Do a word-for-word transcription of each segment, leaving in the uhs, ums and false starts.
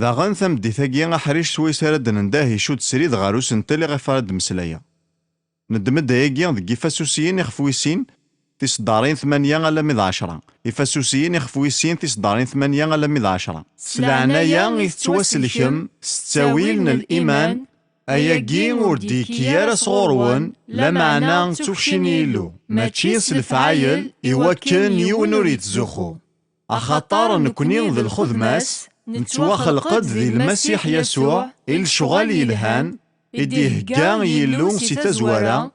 Daɣen, tameddit-agi aḥric swayes ara d-nendeh icudd srid ɣer usentel iɣef ara d-mmeslayeɣ. Neddem-d ayagi deg Ifasusiyen ixef wis sin, tiseddarin tmanya alami d ɛecra. Ifasusiyen ixef wis sin, tiseddarin tmanya alami d ɛecra. S leɛnaya i tettwaselkem s ttawil n liman, ayagi ur d-yekki ara sɣur-wen, lameɛna d tukci n Yillu, mačči s lefɛayel, iwakken yiwen ur yettzuxxu. Axaṭer nekni d lxedma-s, nettwaxleq-d di Lmasiḥ Yasuɛ i lecɣal yelhan i d-ihegga Yillu si tazwara,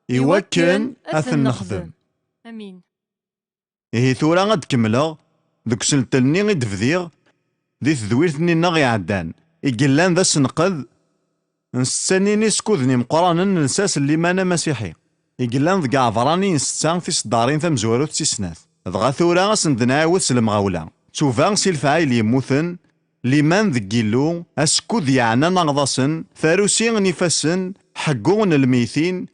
iwakken ad ten-nexdem. Amin. Ihi tura ad d-kemmleɣ deg usentel-nni i d-bdiɣ di tedwirt-nni-nneɣ iɛeddan, i yellan d asenqed n setta n yiniskuden imeqqranen n lsas n liman amasiḥi, i yellan deg Ɛebṛaniyen setta tiseddarin tamezwarut tis snat. Dɣa tura ad sen-d-nɛiwed s lemɣawla. Ttuba si lefɛayel yemmuten, liman deg Yillu, asekkud yeɛnan aɣḍasen, tarusi n ifassen, ḥeggu n lmeytin,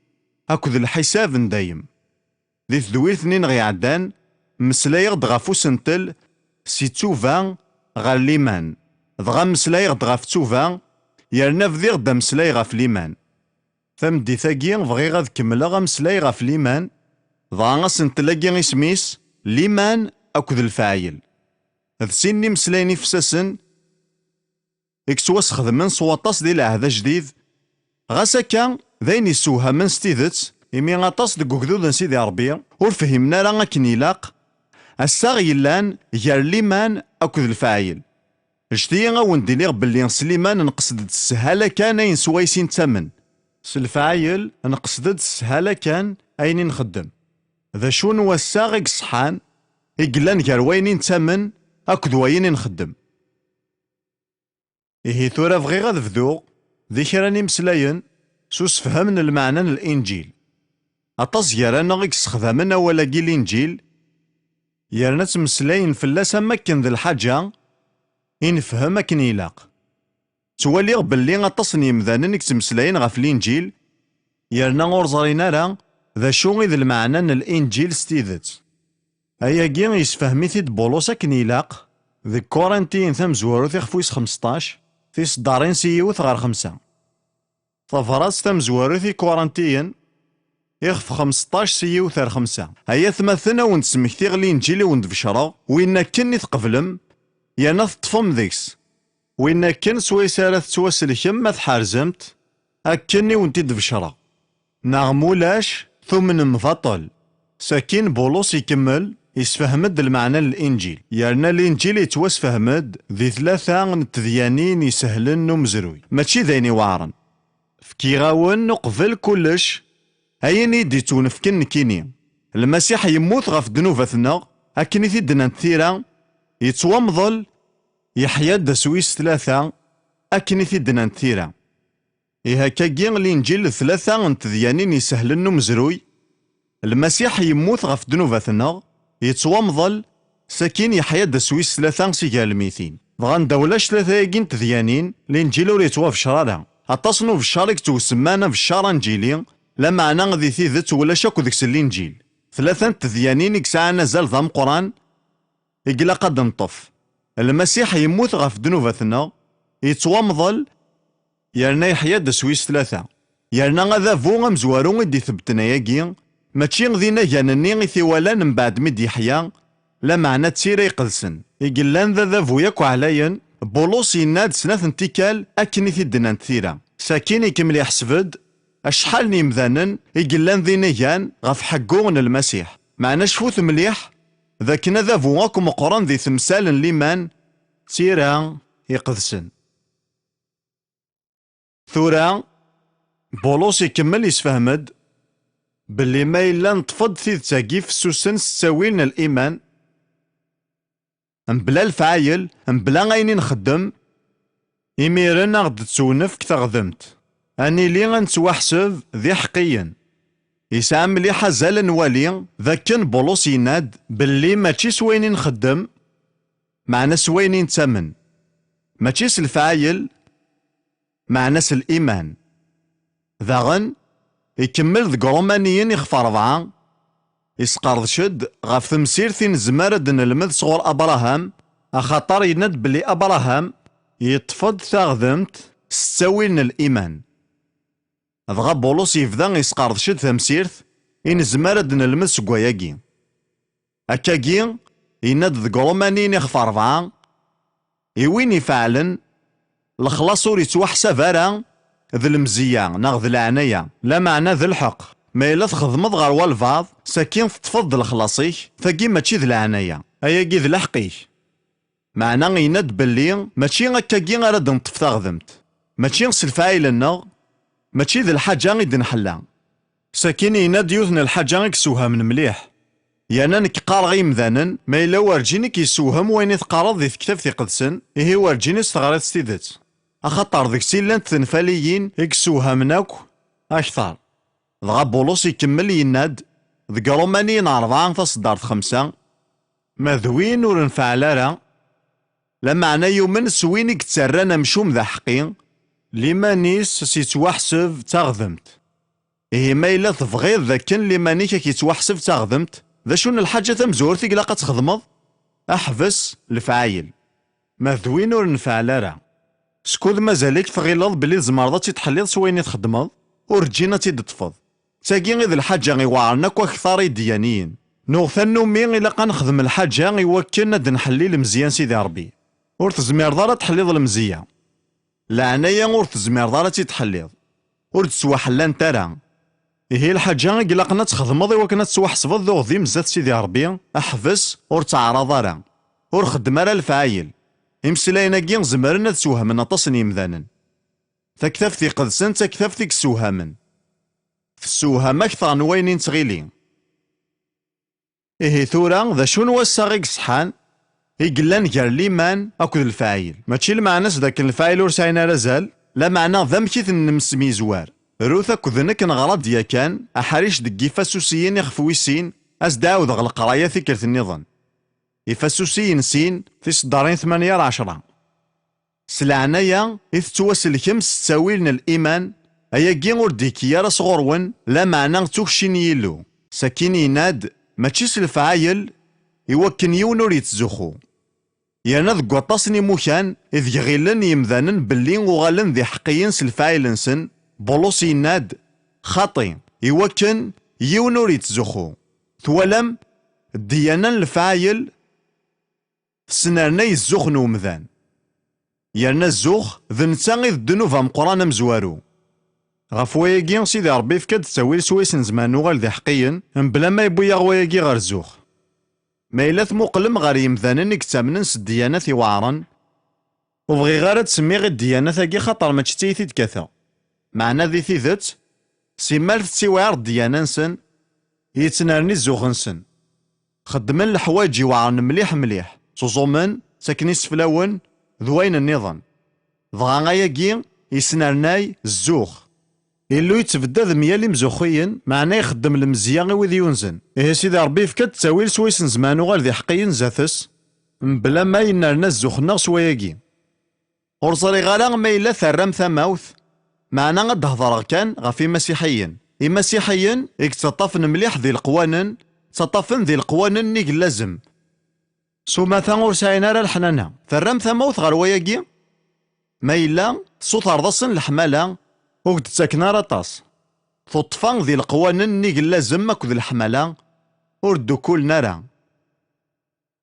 akked lḥisab n dayem. Di tedwirt-nni-nneɣ iɛeddan, mmeslayeɣ-d ɣef usentel si ttuba ɣer liman, dɣa mmeslayeɣ-d ɣef ttuba, yerna bdiɣ-d ameslay ɣef liman. Tameddit-agi bɣiɣ ad kemmleɣ ameslay ɣef liman, dɣa asentel-agi isem-is liman akked lefɛayel. D sin n yimeslayen ifessasen i yettwasxedmen s waṭas di Lɛehd Ajdid, ɣas akka d ayen yessewhamen s tidet, imi aṭas deg ugdud n Sidi Ṛebbi ur fhimen ara akken ilaq, assaɣ yellan gar liman akked lefɛayel. Ǧǧet-iyi ad wen-d-iniɣ belli s liman nqesd-d s sshala kan ayen swayes i nettamen. S lefɛayel nqesd-d s sshala kan ayen i nxeddem. D acu n wassaɣ i yeṣḥan, i yellan gar wayen i nettamen akked wayen i nxeddem? Ihi tura bɣiɣ ad bduɣ di kra n yimeslayen s usefhem n lmeɛna n Linǧil. Aṭas gar-aneɣ i yessexdamen awal-agi Linǧil, yerna ttmeslayen fell-as am wakken d lḥaǧa i nefhem akken ilaq. Ttwaliɣ belli aṭas n yemdanen i yettmeslayen ɣef Linǧil, yerna ur ẓrin ara d acu i d lmeɛna n Linǧil s tidet. Ayagi yessefhem-it-id Bulus akken ilaq deg Kurintiyen tamezwarut ixef wis xmesṭac, tiseddarin si yiwet ɣer xemsa. Tabrat tamezwarut i Kurintiyen, ixef xmesṭac si yiwet ar xemsa. Ay atmaten, a wen-d-smektiɣ Linǧil i wen-d-becreɣ, win akken i tqeblem, yerna teṭṭfem deg-s. Win akken swayes ara tettwaselkem ma tḥerzemt akken i wen-t-id-becreɣ. Neɣ mulac, tumnem baṭel. Sakin Bulus ikemmel, isfehmed lmeɛna n Linǧil. Yerna Linǧil yettwasfehmed di tlata n tedyanin isehlen n umezruy, mačči d ayen iweɛren. Fkiɣ-awen uqbel kullec ayen i d-ittwnefken nekkini. Lmasiḥ yemmut ɣef ddnubat-nneɣ, akken i t-id-nnant tira, yettwamḍel, yeḥya-d ass wis tlata, akken i t-id-nnant tira. Ihi akkagi, Linǧil d tlata n tedyanin isehlen n umezruy, Lmasiḥ yemmut ɣef ddnubat-nneɣ, yettwamḍel, sakin yeḥya-d ass wis tlata si gar lmitin. Dɣa anda ulac tlata-agi n tedyanin, Linǧil ur yettwabeccer ara. Aṭas n ubeccer i yettwasemman abeccer anǧili, lameɛna di tidet ulac akk deg-s Linǧil. Tlata n tedyanin i yesɛan azal d ameqqran i ilaq ad d-neṭṭef. Lmasiḥ yemmut ɣef ddnubat-nneɣ, yettwamḍel, yerna yeḥya-d ass wis tlata. Yerna adabu amezwaru i d-itebbten ayagi, mačči d inagan-nni i t-iwalan mbeɛd mi d-yeḥya, lameɛna d tira iqedsen. I yellan d adabu yakk ɛlayen, Bulus yenna-d snat n tikkal akken i t-id-nnant tira. Sakin ikemmel iḥseb-d acḥal n yemdanen i yellan d inagan ɣef ḥeggu n Lmasiḥ. Meɛna cfut mliḥ d akken adabu akk meqqren di temsal n liman d tira iqedsen. Tura, Bulus ikemmel isfehmed belli ma yella neṭṭef-d tidet-agi fessusen s ttawil n liman, mebla lefɛayel, mebla ayen i nxeddem, imiren a ɣ-d-tettunefk teɣdemt. Ad nili ad nettwaḥseb d iḥeqqiyen. Yesɛa mliḥ azal ad nwali d akken Bulus yenna-d belli mačči s wayen i nxeddem, meɛna s wayen i nettamen. Mačči s lefɛayel, meɛna s liman. Daɣen, ikemmel deg Ṛumaniyen ixef ṛebɛa, isqerdec-d ɣef temsirt i nezmer ad d-nelmed sɣur Abṛaham, axaṭer yenna-d belli Abṛaham Yeṭṭef-d taɣdemt s ttawil n liman. Dɣa Bulus yebda yesqerdec-d tamsirt i nezmer ad d-nelmed seg wayagi. Akkagi, yenna-d deg Ṛumaniyen ixef rebɛa, i win ifeɛlen, lexlaṣ ur yettwaḥsab ara d lemzeyya neɣ d leɛnaya, lameɛna d lḥeqq. Ma yella txedmeḍ ɣer walbeɛḍ, sakin teṭṭfeḍ-d lexlaṣ-ik, tagi mačči d leɛnaya, ayagi d lḥeqq-ik. Meɛna yenna-d belli mačči akkagi ara d-neṭṭef taɣdemt. Mačči s lefɛayel-nneɣ, mačči d lḥaǧa i d-nḥella. Sakin yenna-d yiwet n lḥaǧa i yessewhamen mliḥ. Yerna nekk qqareɣ i yimdanen, ma yella werǧin i k-yessewhem wayen i teqqareḍ di tektabt iqedsen, ihi werǧin i s-teɣriḍ s tidet. Axaṭer deg-s i llant tenfaliyin i yessewhamen akk akteṛ. Dɣa Bulus ikemmel yenna-d, deg Ṛumaniyen rebɛa taṣeddart xemsa, ma d win ur nfeɛl ara, lameɛna yumen s win i yettarran amcum d aḥeqqi, liman-is s yettwaḥseb d taɣdemt. Ihi ma yella tebɣiḍ d akken liman-ik ak yettwaḥseb d taɣdemt, d acu n lḥaǧa tamezwarut i ilaq ad txedmeḍ? Ḥbes lefɛayel. Ma d win ur nfeɛl ara. Skud mazal-ik tɣileḍ belli tzemreḍ ad tt-id-tḥelliḍ s wayen i txeddmeḍ, ur ǧǧin ad tt-id-teṭṭfeḍ. D tagi i d lḥaǧa iweɛren akk akteṛ i ddiyaniyen. Nuɣ tannumi ilaq ad nexdem lḥaǧa i wakken ad d-nḥelli lemzeyya n Sidi Ṛebbi. Ur tezmireḍ ara ad tḥelliḍ lemzeyya. Leɛnaya ur tezmireḍ ara ad tt-id-tḥelliḍ. Ur d-ttwaḥellant ara. Ihi lḥaǧa i ilaqen ad txedmeḍ i wakken ad tettwaḥesbeḍ d uɣdim zdat Sidi Ṛebbi, ḥbes, ur ttaɛraḍ ara. Ur xeddem ara lefɛayel. Imeslayen-agi zemren ad ssewhamen aṭas n yimdanen. Taktabt iqedsen d taktabt i yessewhamen. Tessewham akteṛ n wayen i nettɣili. Ihi tura, d acu n wassaɣ i yeṣḥan, i yellan gar liman akked lefɛayel? Mačči lmeɛna-s d akken lefɛayel ur sɛin ara azal, lameɛna d amek i ten-nemsmizwar. Rut akked nekk neɣra-d yakan aḥric deg Ifasusiyen ixef wis sin, ad s-d-ɛawdeɣ leqraya tikkelt nniḍen. Ifasusiyen sin, tiseddarin tmanya ar ɛecṛa. S leɛnaya i tettwaselkem s ttawil n liman, ayagi ur d-ikki ara sɣur-wen, lameɛna d tukci n Yillu. Sakin yenna-d, mačči s lefɛayel, i wakken yiwen ur yettzuxxu. Yerna deg waṭas n imukan ideg ɣilen yemdanen belli uɣalen d iḥeqqiyen s lefɛayel-nsen, Bulus yenna-d, xaṭi, i wakken yiwen ur yettzuxxu. Twalam, ddiyana n lefɛayel tesnernay zzux n umdan. Yerna zzux, d netta i d ddnub ameqqran amezwaru. Ɣef wayagi, Sidi Ṛebbi yefka-d ttawil swayes nezmer ad nuɣal d iḥeqqiyen, mebla ma yewwi-yaɣ wayagi ɣer zzux. Ma yella tmuqlem ɣer yemdanen i yettamnen s ddyanat iweɛṛen, ur bɣiɣ ara ad semmiɣ i ddyanat-agi xaṭer mačči d tayet i d-kkateɣ. Meɛna di tidet, simmal tettiwɛiṛ ddiyana-nsen, yettnerni zzux-nsen. Xeddmen leḥwayeǧ iweɛṛen mliḥ mliḥ, ttuẓumen, ttaken iseflawen, d wayen nniḍen. Dɣa ayagi yesnernay zzux. Illu yettbeddad meyal imzuxxiyen, meɛna ixeddem lemzeyya i wid yunzen. Ihi Sidi Ṛebbi yefka-d ttawil swayes nezmer ad nuɣal d iḥeqqiyen zdat-s, mebla ma yennerna zzux-nneɣ s wayagi. Ur ẓriɣ ara ma yella terram tamawt, meɛna ad d-hedreɣ kan ɣef imasiḥiyen. Imasiḥiyen i yettaṭṭafen mliḥ di leqwanen, ttaṭṭafen di leqwanen nnig n lazem. S umata ur sɛin ara leḥnana. Terram tamawt ɣer wayagi? Ma yella, tessutreḍ-asen leḥmala, ur k-d-ttaken ara aṭas. Tuṭṭfa di leqwanen nnig n lazem akked leḥmala, ur ddukulen ara.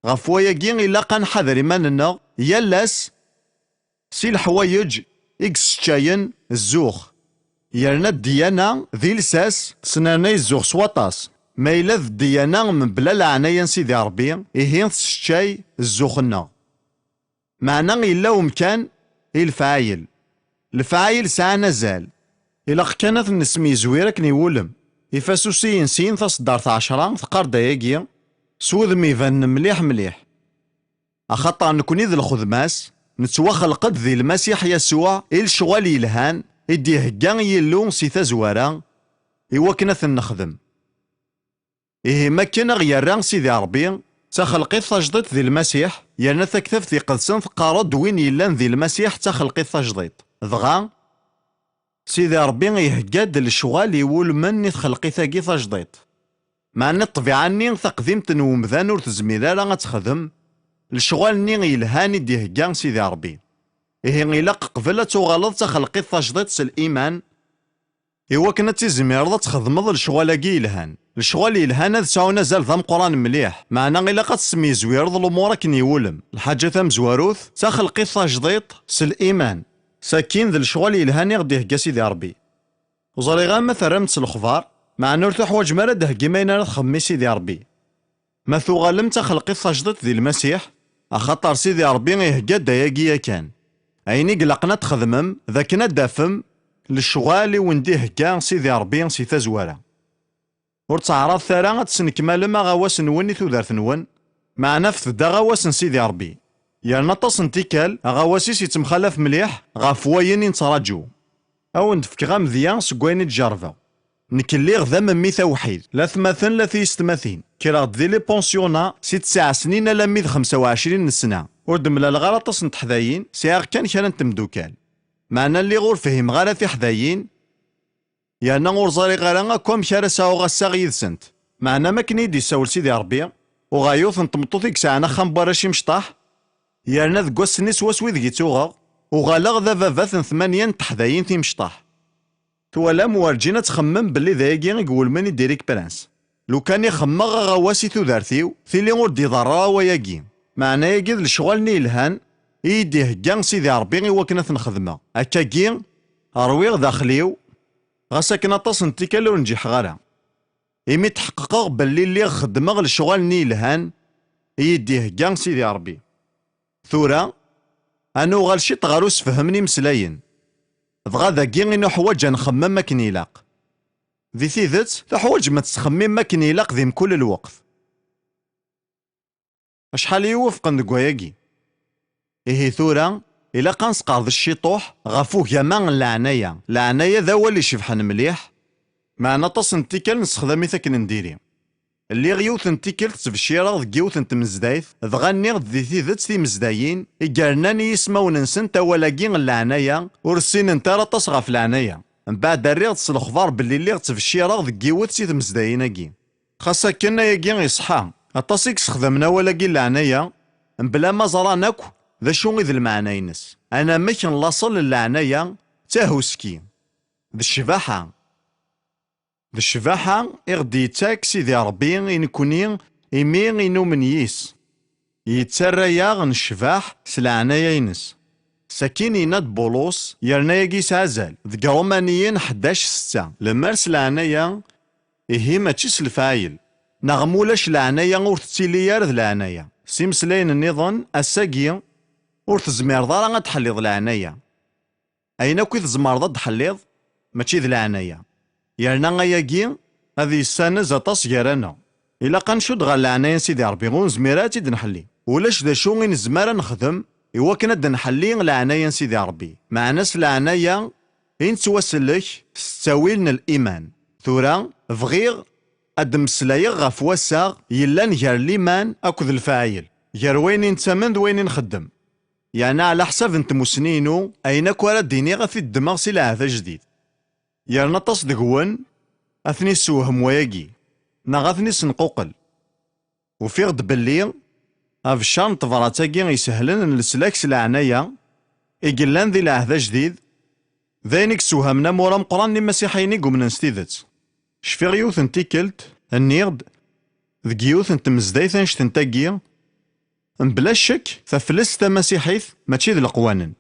Ɣef wayagi ilaq ad nḥader iman-nneɣ yal ass si leḥwayeǧ i yesseččayen zzux. Yerna ddiyana di lsas tesnernay zzux s waṭas. Ma yella d ddiyana mebla leɛnaya n Sidi Ṛebbi, ihi tesseččay zzux-nneɣ. Meɛna yella umkan i lefɛayel. Lefɛayel sɛan azal. Ilaq kan ad ten-nesmeyzwir akken iwulem. Ifasusiyen sin taṣeddart ɛecṛa teqqar-d ayagi s wudem ibanen mliḥ mliḥ. Axaṭer nekni d lxedma-s, nettwaxelq-d di Lmasiḥ Yasuɛ i lecɣal yelhan i d-ihegga Yillu si tazwara, i wakken ad ten-nexdem. Ihi, makken aɣ-yerra Sidi Ṛebbi d taxelqit tajdiṭ di Lmasiḥ, yerna Taktabt Iqedsen teqqar-d win yellan di Lmasiḥ d taxelqit tajdiṭ. Dɣa, Sidi Ṛebbi ihegga-d lecɣal iwulmen i txelqit-agi tajdiṭ. Meɛna ṭṭbiɛa-nni taqdimt n wemdan ur tezmir ara ad texdem lecɣal-nni yelhan i d-ihegga Sidi Ṛebbi. Ihi ilaq qbel ad tuɣaleḍ d taxelqit tajdiṭ s liman, iwakken ad tizmireḍ ad txedmeḍ lecɣal-agi yelhan. Lecɣal yelhan ad sɛun azal d ameqqran mliḥ, meɛna ilaq ad tesmizwireḍ lumuṛ akken iwulem. Lḥaǧa tamezwarut, d taxelqit tajdiṭ s liman. Sakin d lecɣal yelhan i ɣ-d-ihegga Sidi Ṛebbi. Ur ẓriɣ ara ma terram-d s lexbar, meɛna ur tuḥwaǧem ara ad d-theggim ayen ara txemmem i Sidi Ṛebbi. Ma tuɣalem d taxelqit tajdiṭ di Lmasiḥ, axaṭer Sidi Ṛebbi ihegga-d ayagi yakan. Ayen i ilaqen ad txedmem, d akken ad d-tafem lecɣal i wen-d-ihegga Sidi Ṛebbi si tazwara. Ur ttɛaraḍet ara ad tesnekmalem aɣawas-nwen i tudert-nwen, meɛna afet-d aɣawas n Sidi Ṛebbi. Yerna aṭas n tikkal, aɣawas-is yettemxalaf mliḥ ɣef wayen i nettraǧu. Ad wen-d-fkeɣ amedya seg wayen i d-jerbeɣ. Nekk lliɣ d amemmit awḥid, la atmaten la tiyessetmatin. Kkreɣ-d di les pensionnats si tesɛa snin alammi d xemsa u ɛecrin n ssna. Ur d-mlaleɣ ara aṭas n teḥdayin, sɛiɣ kan kra n temdukal. Meɛna lliɣ ur fhimeɣ ara tiḥdayin, yerna ur ẓriɣ ara akk amek ara sɛuɣ assaɣ yid-sent. Meɛna, mi akken i yi-d-issawel Sidi Ṛebbi, uɣeɣ yiwet n tmeṭṭut i yesɛan axxam n warrac imecṭaḥ, yerna deg wass-nni swaswa ideg i ttuɣeɣ, uɣaleɣ d ababat n tmanya n teḥdayin timecṭaḥ. Twalam, werǧin ad txemmem belli d ayagi i iwulmen i Derek Prince. Lukan i xemmeɣ aɣawas i tudert-iw, tili ur d-iḍerr ara wayagi. Meɛna-agi d lecɣal-nni yelhan i yi-d-ihegga Sidi Ṛebbi i wakken ad ten-xedmeɣ. Akkagi, ṛwiɣ daxel-iw, ɣas akken aṭas n tikkal ur nǧiḥeɣ ara. Imi tḥeqqeɣ belli lliɣ xeddmeɣ lecɣal-nni yelhan i yi-d-ihegga Sidi Ṛebbi. Tura, ad nuɣal ciṭ ɣer usefhem n imeslayen. Dɣa dagi i nuḥwaǧ ad nxemmem akken ilaq. Di tidet, tuḥwaǧem ad tettxemmimem akken ilaq di mkul lweqt. Acḥal i iwufqen deg wayagi? Ihi tura, ilaq ad nesqerdec ciṭuḥ ɣef ugama n leɛnaya. Leɛnaya d awal icebḥen mliḥ, meɛna aṭas n tikkal nessexdam-it akken n diri. Lliɣ yiwet n tikkelt ttbeccireɣ deg yiwet n tmezdayt, dɣa nniɣ-d di tidet timezdayin i yernan i yismawen-nsent awal-agi n leɛnaya, ur ssinent ara aṭas ɣef leɛnaya. Mbeɛd rriɣ-d s lexbar belli lliɣ ttbeccireɣ deg yiwet si tmezdayin-agi. Xas akken ayagi iṣeḥḥa, aṭas i yessexdamen awal-agi n leɛnaya, mebla ma ẓran akk d acu i d lmeɛna-ines. Anamek n laṣel n leɛnaya d tahuski, d ccbaḥa. D ccbaḥa i ɣ-d-yettak Sidi Ṛebbi i nekni imi i numen yis. Yettarra-yaɣ necbeḥ s leɛnaya-ines. Sakin yenna-d Bulus, yerna-yagi yesɛa azal, deg Ṛumaniyen ḥdac setta, lemmer s leɛnaya, ihi mačči s lefɛayel. Neɣ ma ulac leɛnaya ur tettili ara d leɛnaya. S imeslayen nniḍen, ass-agi, ur tezmireḍ ara ad d-tḥelliḍ leɛnaya. Ayen akk i tzemreḍ ad d-tḥelliḍ, mačči d leɛnaya. Yerna ayagi ad yessanez aṭas gar-aneɣ. Ilaq ad ncudd ɣer leɛnaya n Sidi Ṛebbi, ur nezmir ara ad tt-id-nḥelli. Ulac d acu i nezmer ad nexdem i wakken ad d-nḥelli leɛnaya n Sidi Ṛebbi. Meɛna s leɛnaya i nettwasellek s ttawil n liman. Tura, bɣiɣ ad d-mmeslayeɣ ɣef wassaɣ yellan gar liman akked lefɛayel, gar wayen i nettamen d wayen i nxeddem. Yeɛni ɛla ḥsab n tmussni-inu, ayen akk ara d-iniɣ ad t-id-ddmeɣ si lɛehd ajdid. Yerna aṭas deg-wen ad ten-issewhem wayagi, neɣ ad ten-issenquqel. Ufiɣ-d belli abeccar n tebrat-agi isehlen n leslak s leɛnaya i yellan di lɛehd ajdid, d ayen i yessewhamen amur ameqqran n imasiḥiyen i yumnen s tidet. Cfiɣ yiwet n tikkelt, nniɣ-d, deg yiwet n tmezdayt annect-agi, mebla ccek, taflest tamasiḥit mačči d leqwanen.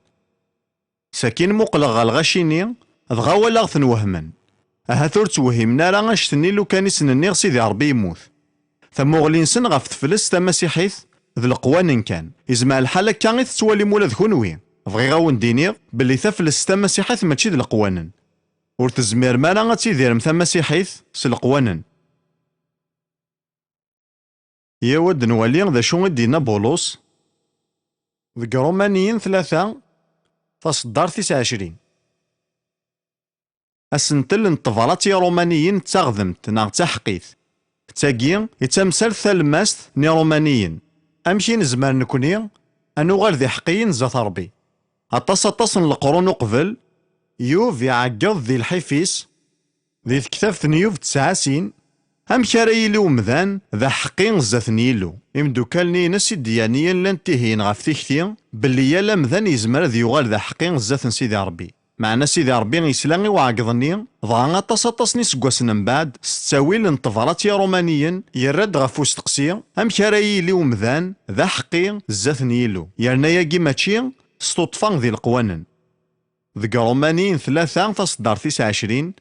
Sakin muqleɣ ɣer lɣaci-nni, dɣa walaɣ-ten wehmen. Ahat ur ttwehhimen ara annect-nni lukan i sen-nniɣ Sidi Ṛebbi yemmut. Tamuɣli-nsen ɣef teflest tamasiḥit d leqwanen kan. Izmer lḥal akka i tettwalim ula d kunwi. Bɣiɣ a wen-d-iniɣ belli taflest tamasiḥit mačči d leqwanen. Ur tezmirem ara ad tidirem tamasiḥit s leqwanen. Yaw ad nwali d acu i d-yenna Bulus deg Ṛumaniyen tlata, taṣeddart tis ɛecrin. Asentel n tebrat i Iṛumaniyen d taɣdemt neɣ d taḥeqqit. D tagi i d tamsalt talemmast n Iṛumaniyen. Amek i nezmer nekni ad nuɣal d iḥeqqiyen zdat Ṛebbi? Aṭas aṭas n leqrun uqbel, Yub iɛeggeḍ di lḥif-is, di tektabt n Yub tesɛa sin, Amek ara yili umdan d aḥeqqi zdat n Yillu? Imdukkal-nni-ines iddiyaniyen llan ttihiyen ɣef tikti belli yal amdan yezmer ad yuɣal d aḥeqqi zdat n Sidi Ṛebbi. Meɛna Sidi Ṛebbi yesla i uɛeggeḍ-nni, dɣa aṭas aṭas n iseggasen mbeɛd, s ttawil n tebrat i Iṛumaniyen, yerra-d ɣef usteqsi: amek ara yili umdan d aḥeqqi zdat n Yillu? Yerna ayagi mačči s tuṭṭfa di leqwanen. Deg Ṛumaniyen tlata taṣeddart tis ɛecrin,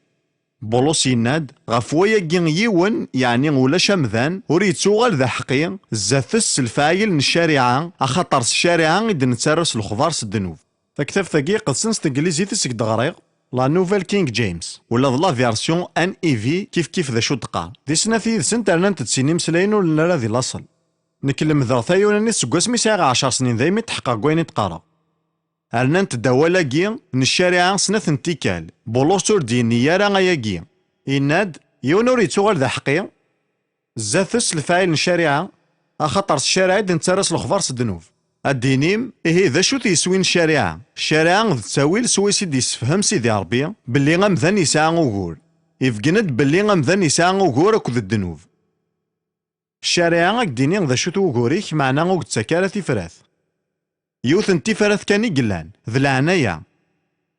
Bulus yenna-d: ɣef wayagi yiwen, yeɛni ulac amdan, ur yettuɣal d aḥeqqi zdat-s s lefɛayel n ccariɛa, axaṭer s ccariɛa i d-nettarra s lexbar s ddnub. Taktabt-agi iqedsen s teglizit i seg d-ɣriɣ, La Nouvelle King James, ula d la version N E V kif kif d acu d-qqar. Di snat yid-sent rnant-d sin imeslayen ur nelli ara di laṣel. Nekk lemdeɣ tayunanit seg wasmi sɛiɣ ɛecṛ snin, daymi tḥeqqeɣ deg wayen i d-qqareɣ. Rnant-d awal-agi n ccariɛa snat n tikkal. Bulus ur d-yenni ara ayagi. Yenna-d: yiwen ur yettuɣal d aḥeqqi zdat-s lefɛayel n ccariɛa, axaṭer s ccariɛa i d-nettarra s lexbar s ddnub. Ad d-tinim: ihi d acu-t yiswi n ccariɛa? Ccariɛa d ttawil swayes i d-yessefhem Sidi Ṛebbi belli amdan yesɛa ugur. Ibeggen-d belli amdan yesɛa ugur akked ddnub. Ccariɛa ad k-d-tini d acu-t wugur-ik, meɛna ur k-d-tettak ara tifrat. Yiwet n tifrat kan i yellan, d leɛnaya.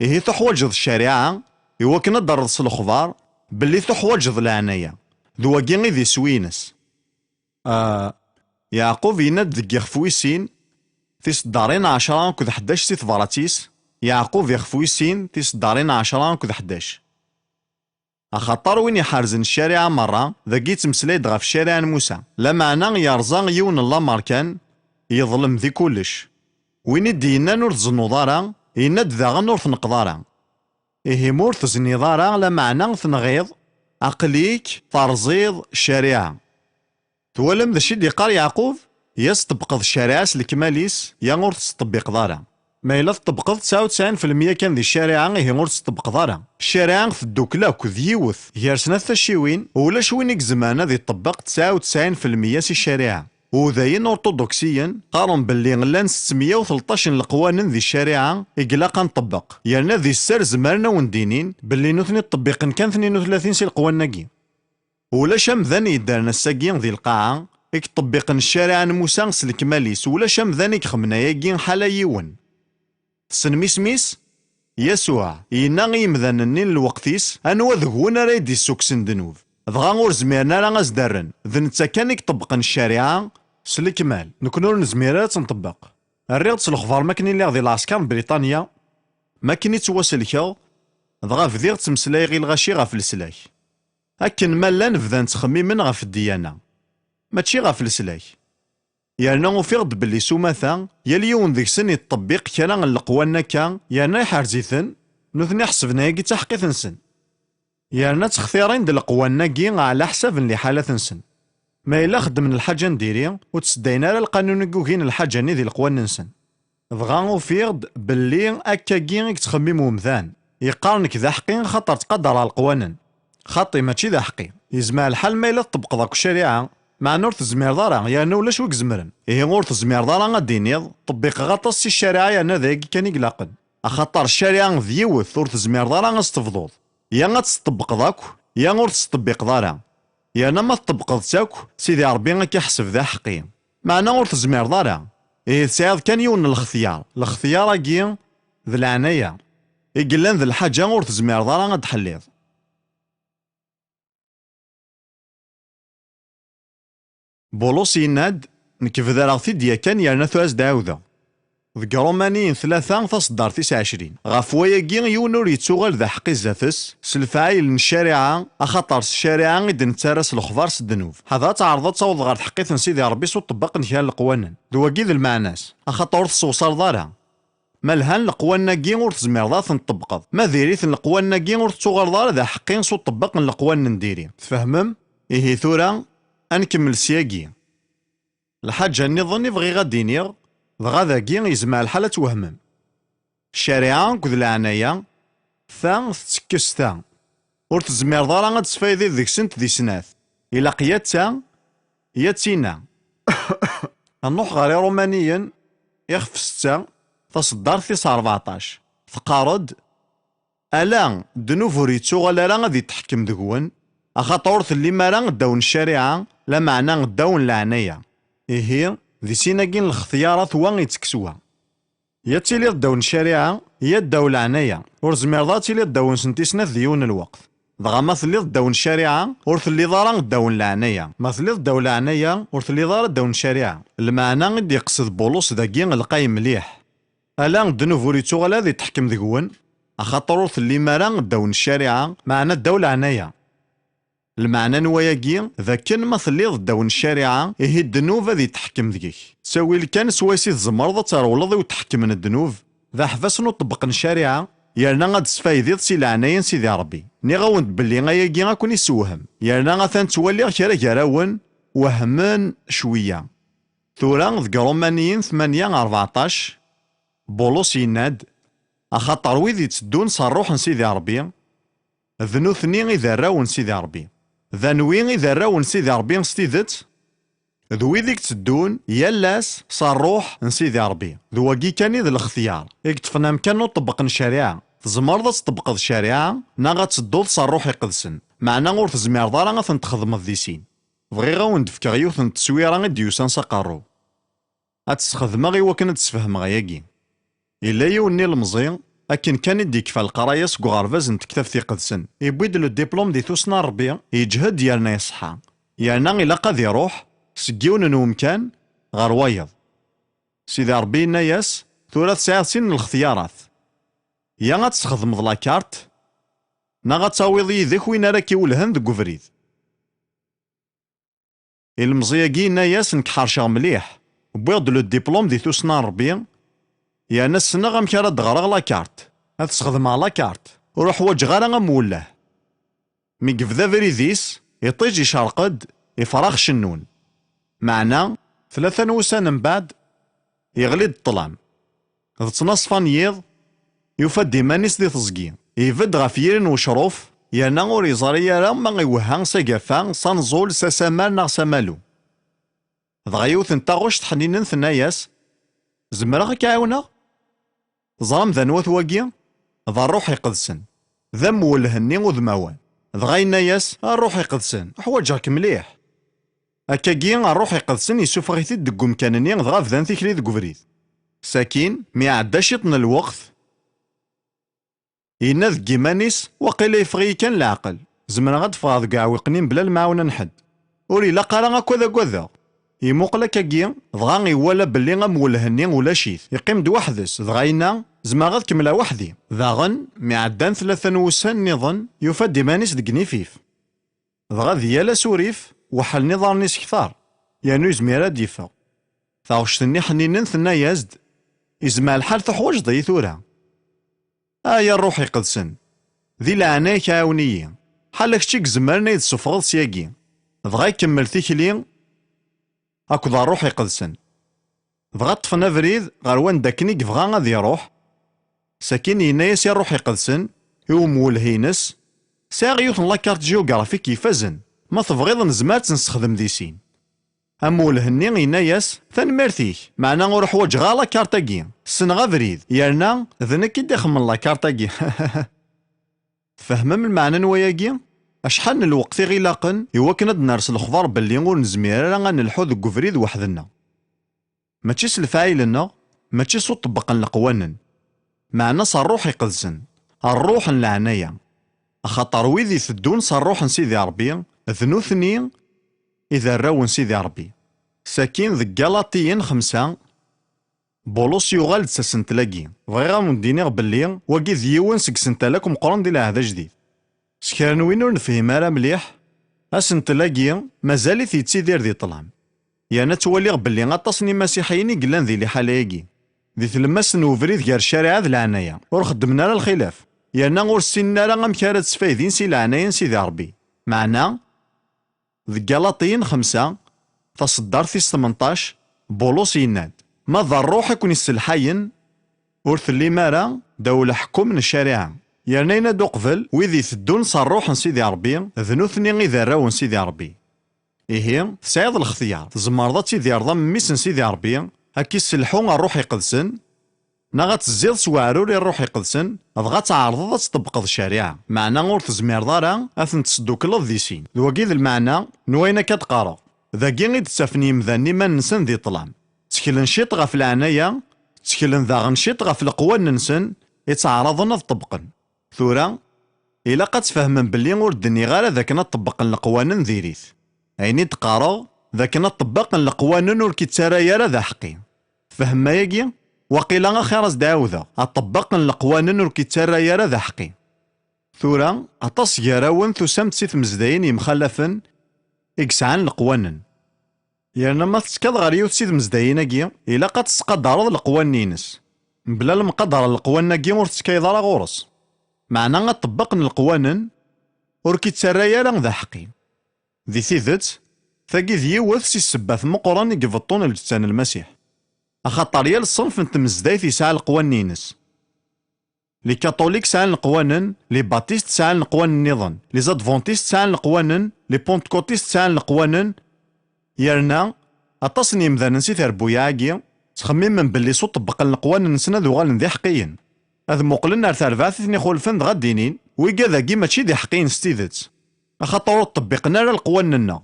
Ihi tuḥwaǧeḍ ccariɛa i wakken ad d-terreḍ s lexbar belli tuḥwaǧeḍ leɛnaya. D wagi i d iswi-ines. Ah, Yeɛqub yenna-d deg ixef wis sin, tiseddarin ɛecṛa akked ḥdac si tebrat-is, Yeɛqub ixef wis sin, tiseddarin ɛecṛa akked ḥdac. Axaṭer win iḥerzen ccariɛa merra, dagi yettmeslay-d ɣef ccariɛa n Musa. Lameɛna yerẓa yiwen n lamer kan, yeḍlem di kullec. Win i d-yennan ur tzennuḍ ara, yenna-d daɣen ur tneqqeḍ ara. Ihi ma ur tezniḍ ara, lameɛna tenɣiḍ, aql-ik terẓiḍ ccariɛa. Twalam d acu i d-iqqar Yeɛqub? Ya tṭebbqeḍ ccariɛa s lekmal-is, ya ur tettṭebbiqeḍ ara. Ma yella tṭebbqeḍ tesɛa u tesɛin fi lmeyya kan di ccariɛa, ihi ur tettṭebbqeḍ ara. Ccariɛa teddukel akk d yiwet, gar snat tacciwin, ulac win i izemren ad iṭebbeq tesɛa u tesɛin fi lmeyya si ccariɛa. Udayen urṭuduksiyen qqaren belli llan settemya u tleṭṭac n leqwanen di ccariɛa i ilaq ad nṭebbeq, yerna di sser zemren ad wen-d-inin belli nutni ṭṭebbiqen kan tnin u tlatin si leqwanen-agi. Ulac amdan yeddren ass-agi di lqaɛa i yeṭṭebbiqen ccariɛa n Musa s lekmal-is, ulac amdan i ixemmen ayagi ḥala yiwen. Tessnem isem-is? Yasuɛ. Yenna i yimdanen-nni n lweqt-is anwa deg-wen ara yi-d-issukksen ddnub. Dɣa ur zmiren ara ad s-d-rren, d netta kan i iṭebbqen ccariɛa s lekmal. Nekkni ur nezmir ara ad tt-nṭebbeq. Rriɣ-d s lexbar makken i lliɣ di lɛesker n Briṭanya, makken i ttwaselkeɣ, dɣa bdiɣ ttmeslayeɣ i lɣaci ɣef leslak. Akken ma llan bdan ttxemmimen ɣef ddiyana, mačči ɣef leslak. Yerna ufiɣ-d belli s umata, yal yiwen deg-sen iṭṭebbiq kra n leqwanen akka, yerna iḥerz-iten, nutni ḥesben ayagi d taḥeqqit-nsen. Yerna ttextirin-d leqwanen-agi ɛla ḥsab n liḥalat-nsen. Ma yella xeddmen lḥaǧa n diri, ur ttseddayen ara lqanun i yugin lḥaǧa-nni di leqwanen-nsen. Dɣa ufiɣ-d belli akkagi i yettxemmim umdan. Yeqqar nekk d aḥeqqi xaṭer ttqadareɣ leqwanen. Xaṭi, mačči d aḥeqqi. Yezmer lḥal ma yella tṭebbqeḍ akk ccariɛa, meɛna ur tezmireḍ ara, yerna ulac wi izemren. Ihi ur tezmireḍ ara ad d-tiniḍ, ṭebbiqeɣ aṭas si ccariɛa yerna d ayagi kan i ilaqen. Axaṭer ccariɛa d yiwet, ur tezmireḍ ara ad s-tebḍuḍ. Ya ad tt-tṭebbqeḍ akk, ya ur tettṭebbiqeḍ ara. Yerna ma tṭebbqeḍ-tt akk, Sidi Ṛebbi ad k-iḥseb d aḥeqqi. Meɛna ur tezmireḍ ara. Ihi tesɛiḍ kan yiwen n lextyar. Lextyar-agi d leɛnaya. I yellan d lḥaǧa ur tezmireḍ ara ad d-tḥelliḍ. Bulus yenna-d: nekk bedreɣ-t-id yakan, yerna tura ad s-d-ɛawdeɣ. Deg Ṛumaniyen tlata taṣeddart tis ɛecrin. Ɣef wayagi, yiwen ur yettuɣal d aḥeqqi zdat-s s lefɛayel n ccariɛa, axaṭer s ccariɛa i d-nettarra s lexbar s ddnub. Ḥader ad teɛreḍ ad tawḍeḍ ɣer tḥeqqit n Sidi Ṛebbi s uṭebbaq n kra n leqwanen. D wagi d lmeɛna-s, axaṭer ur tessewṣaleḍ ara. Ma lhan leqwanen-agi ur tezmireḍ ad ten-tṭebbqeḍ. Ma diri-ten leqwanen-agi ur tettuɣaleḍ ara d aḥeqqi s uṭebbaq n leqwanen n diri. Tfehmem? Ihi tura, ad nkemmel syagi. Lḥaǧa nniḍen i bɣiɣ ad d-iniɣ, dɣa dagi yezmer lḥal ad twehmem. Ccariɛa akked leɛnaya, ta tettekkes ta. Ur tezmireḍ ara ad tesfaydiḍ deg-sent di snat. Ilaq ya d ta, ya d tina. Ad nruḥ ɣer Iṛumaniyen, ixef setta, taṣeddart tis rbeɛṭac. Teqqar-d: ala, ddnub ur yettuɣal ara ad itḥekkem deg-wen, Axaṭer ur tellim ara ddaw n ccariɛa, lameɛna ddaw n leɛnaya. Ihi, di sin-agi n lextyarat wa ittekkes wa. Ya ad tiliḍ ddaw n ccariɛa, ya ddaw leɛnaya. Ur tezmireḍ ad tiliḍ ddaw-nsent i snat di yiwen n lweqt. Dɣa ma telliḍ ddaw n ccariɛa, ur telliḍ ara ddaw n leɛnaya. Ma telliḍ ddaw leɛnaya, ur telliḍ ara ddaw n ccariɛa. Lmeɛna i d-iqsed Bulus dagi lqay mliḥ. Ala ddnub ur ittuɣal ad itḥekkem deg-wen, axaṭer ur tellim ara ddaw n ccariɛa, meɛna ddaw leɛnaya. Lmeɛna n wayagi, d akken ma telliḍ ddaw n ccariɛa, ihi ddnub ad itḥekkem deg-k. Ttawil kan swayes i tzemreḍ ad trewleḍ i utḥekkem n ddnub, d aḥbas n uṭebbeq n ccariɛa, yerna ad d-tesfaydiḍ si leɛnaya n Sidi Ṛebbi. Nniɣ-awen-d belli ayagi ad ken-issewhem, yerna atan ttwaliɣ kra gar-awen wehmen cwiya. Tura deg Ṛumaniyen tmanya rbeɛṭac, Bulus yenna-d, axaṭer wid itteddun s Ṛṛuḥ n Sidi Ṛebbi, d nutni i d arraw n Sidi Ṛebbi. D anwi i d arraw n Sidi Ṛebbi s tidet? D wid i itteddun yal ass s Ṛṛuḥ n Sidi Ṛebbi. D wagi kan i d lextyar i yeṭṭfen amkan n uṭebbeq n ccariɛa. Tzemreḍ ad tṭebbqeḍ ccariɛa neɣ ad tedduḍ s Ṛṛuḥ Iqedsen, meɛna ur tezmireḍ ara ad ten-txedmeḍ di sin. Bɣiɣ ad wen-d-fkeɣ yiwet n tteswira i d-yusan s aqerru. Ad tt-sxedmeɣ i wakken ad d-sfehmeɣ ayagi. Yella yiwen n ilemẓi, akken kan i d-yekfa leqraya seg uɣerbaz n tektabt iqedsen, yewwi-d le diplôme di tussna n Ṛebbi, yeǧhed yerna iṣeḥḥa. Yerna ilaq ad iṛuḥ seg yiwen n wemkan ɣer wayeḍ. Sidi Ṛebbi yenna-yas, tura tesɛiḍ sin n lextyarat. Ya ad tesxedmeḍ la carte, neɣ ad tawiḍ yid-k win ara k-iwellhen deg ubrid. Ilemẓi-agi yenna-yas, nekk ḥerceɣ mliḥ. Wwiɣ-d le diplôme di tussna n Ṛebbi, yerna ssneɣ amek ara d-ɣreɣ la carte. Ad sxedmeɣ la carte. Ur uḥwaǧeɣ ara amwelleh. Mi yebda abrid-is, iṭij icerq-d, ifrax cennun. Meɛna, tlata n wussan mbeɛd, yeɣli-d ṭṭlam. D ttnaṣfa n yiḍ, yufa-d iman-is di teẓgi. Ibedd ɣef yiri n wecruf, yerna ur yeẓri ara ma iwehha s agafa, s anẓul, s asamar neɣ s amalu. Dɣa yiwet n taɣect ḥninen tenna-yas, zemreɣ ad k-ɛiwneɣ? Teẓram d anwa-t wagi? D Ṛṛuḥ Iqedsen. D amwelleh-nni udmawan. Dɣa yenna-yas, a Ṛṛuḥ Iqedsen, ḥwaǧeɣ-k mliḥ. Akkagi, Ṛṛuḥ Iqedsen yessufeɣ-it-id deg umkan-nni, dɣa bdan tikli deg ubrid. Sakin, mi iɛedda ciṭ n lweqt, yenna deg yiman-is, waqila yeffeɣ-iyi kan leɛqel. Zemreɣ ad d-ffɣeɣ deg uɛewwiq-nni mebla lemɛawna n ḥedd. Ur ilaq ara akk ad agadeɣ. Imuqel akkagi, dɣa iwala belli amwelleh-nni ulac-it, iqqim-d weḥd-s, dɣa yenna, zemreɣ ad kemmleɣ weḥd-i. Daɣen, mi ɛeddan tlata n wussan nniḍen, yufa-d iman-is deg inifif. Dɣa di yal asurif, weḥlen iḍarren-is kter, yernu yezmir ad d-yeffeɣ. Taɣect-nni ḥninen tenna-yas-d, izmer lḥal tuḥwaǧeḍ-iyi tura. Ay a Ṛṛuḥ Iqedsen, di leɛnaya-k ɛawen-iyi, ḥala kečč i izemren ad yi-d-tessufɣeḍ syagi. Dɣa ikemmel tikli akked Ṛṛuḥ Iqedsen. Dɣa ṭṭfen abrid ɣer wanda akken i yebɣa ad iṛuḥ. Sakin yenna-yas i Ṛṛuḥ Iqedsen, i umwelleh-ines, sɛiɣ yiwet n la carte géographique ifazen, ma tebɣiḍ nezmer ad tt-nessexdem di sin. Amwelleh-nni yenna-yas, tanemmirt-ik, meɛna ur ḥwaǧeɣ ara la carte-agi, ssneɣ abrid, yerna d nekk i d-ixemmen la carte-agi. Tfehmem lmeɛna n wayagi? Acḥal n lweqt i ɣ-ilaqen i wakken ad d-ners lexbar belli ur nezmir ara ad nelḥu deg ubrid weḥd-nneɣ? Mačči s lefɛayel-nneɣ, mačči s uṭebbeq n leqwanen, meɛna s Ṛṛuḥ Iqedsen, Ṛṛuḥ n leɛnaya. Axaṭer wid iteddun s Ṛṛuḥ n Sidi Ṛebbi, d nutni i d arraw n Sidi Ṛebbi. Sakin deg Galaṭiyen xemsa, Bulus yuɣal-d s asentel-agi. Bɣiɣ ad wen-d-iniɣ belli wagi d yiwen seg isental akk meqqren di Lɛehd Ajdid. S kra n win ur nefhim ara mliḥ, asentel-agi mazal-it yettidir di ṭṭlam. Yerna ttwaliɣ belli aṭas n imasiḥiyen i yellan di liḥala-agi. Di tlemmast n ubrid gar ccariɛa d leɛnaya, ur xeddmen ara lxilaf, yerna ur ssinen ara amek ara d-sfaydin si leɛnaya n Sidi Ṛebbi. Meɛna, deg Galaṭiyen xemsa, taṣeddart tis tmenṭac, Bulus yenna-d, ma d Ṛṛuḥ i ken-isselḥayen, ur tellim ara ddaw leḥkem n ccariɛa. Yerna yenna-d uqbel, wid iteddun s Ṛṛuḥ n Sidi Ṛebbi, d nutni i d arraw n Sidi Ṛebbi. Ihi, tesɛiḍ lextyar, tzemreḍ ad tidireḍ am mmi-s n Sidi Ṛebbi, ad k-isselḥu Ṛṛuḥ Iqedsen, Neɣ ad tezziḍ s weɛrur i Ṛṛuḥ Iqedsen, dɣa ad tɛerḍeḍ ad tṭebbqeḍ ccariɛa, meɛna ur tezmireḍ ara ad ten-tesdukleḍ di sin. D wagi i d lmeɛna n wayen akka d-qqareɣ. Dagi i d-ttafen yemdanen iman-nsen di ṭṭlam. Tteklen ciṭ ɣef leɛnaya, tteklen daɣen ciṭ ɣef leqwanen-nsen i ttɛaraḍen ad ṭebbqen. Tura, ilaq ad tfehmem belli ur d-nniɣ ara d akken ad ṭebbqen leqwanen diri-t. Ayen i d-qqareɣ, d akken ad ṭebbqen leqwanen ur k-ittarra ara d aḥeqqi. Tfehmem ayagi? Waqila axir ad s-d-ɛawdeɣ, ad ṭebbqen leqwanen ur k-ittarra ara d aḥeqqi. Tura, aṭas gar-awen tusam-d si tmezdayin yemxalafen i yesɛan leqwanen. Yerna ma tettekkaḍ ɣer yiwet si tmezdayin-agi, ilaq ad tesqadareḍ leqwanen-ines. Mebla lemqadara n leqwanen-agi ur tettekkayeḍ ara ɣur-s. Meɛna aṭebbaq n leqwanen ur k-ittarra ara d aḥeqqi. Di tidet, tagi d yiwet si ssebbat meqqren i ibeṭṭun lǧetta n Lmasiḥ. Axaṭer yal ṣṣenf n tmezdayt yesɛa leqwanen-ines. Les catholiques sɛan leqwanen, les baptistes sɛan leqwanen nniḍen, les adventistes sɛan leqwanen, les pentecôtistes sɛan leqwanen, yerna aṭas n yemdanen si terbuyaɛ-agi ttxemmimen belli s uṭebbeq n leqwanen-nsen ad uɣalen d iḥeqqiyen. Ad muqlen ar terbaɛt i ten-ixulfen dɣa ad d-inin, wigad-agi mačči d iḥeqqiyen s tidet, axaṭer ur ṭebbiqen ara leqwanen-nneɣ.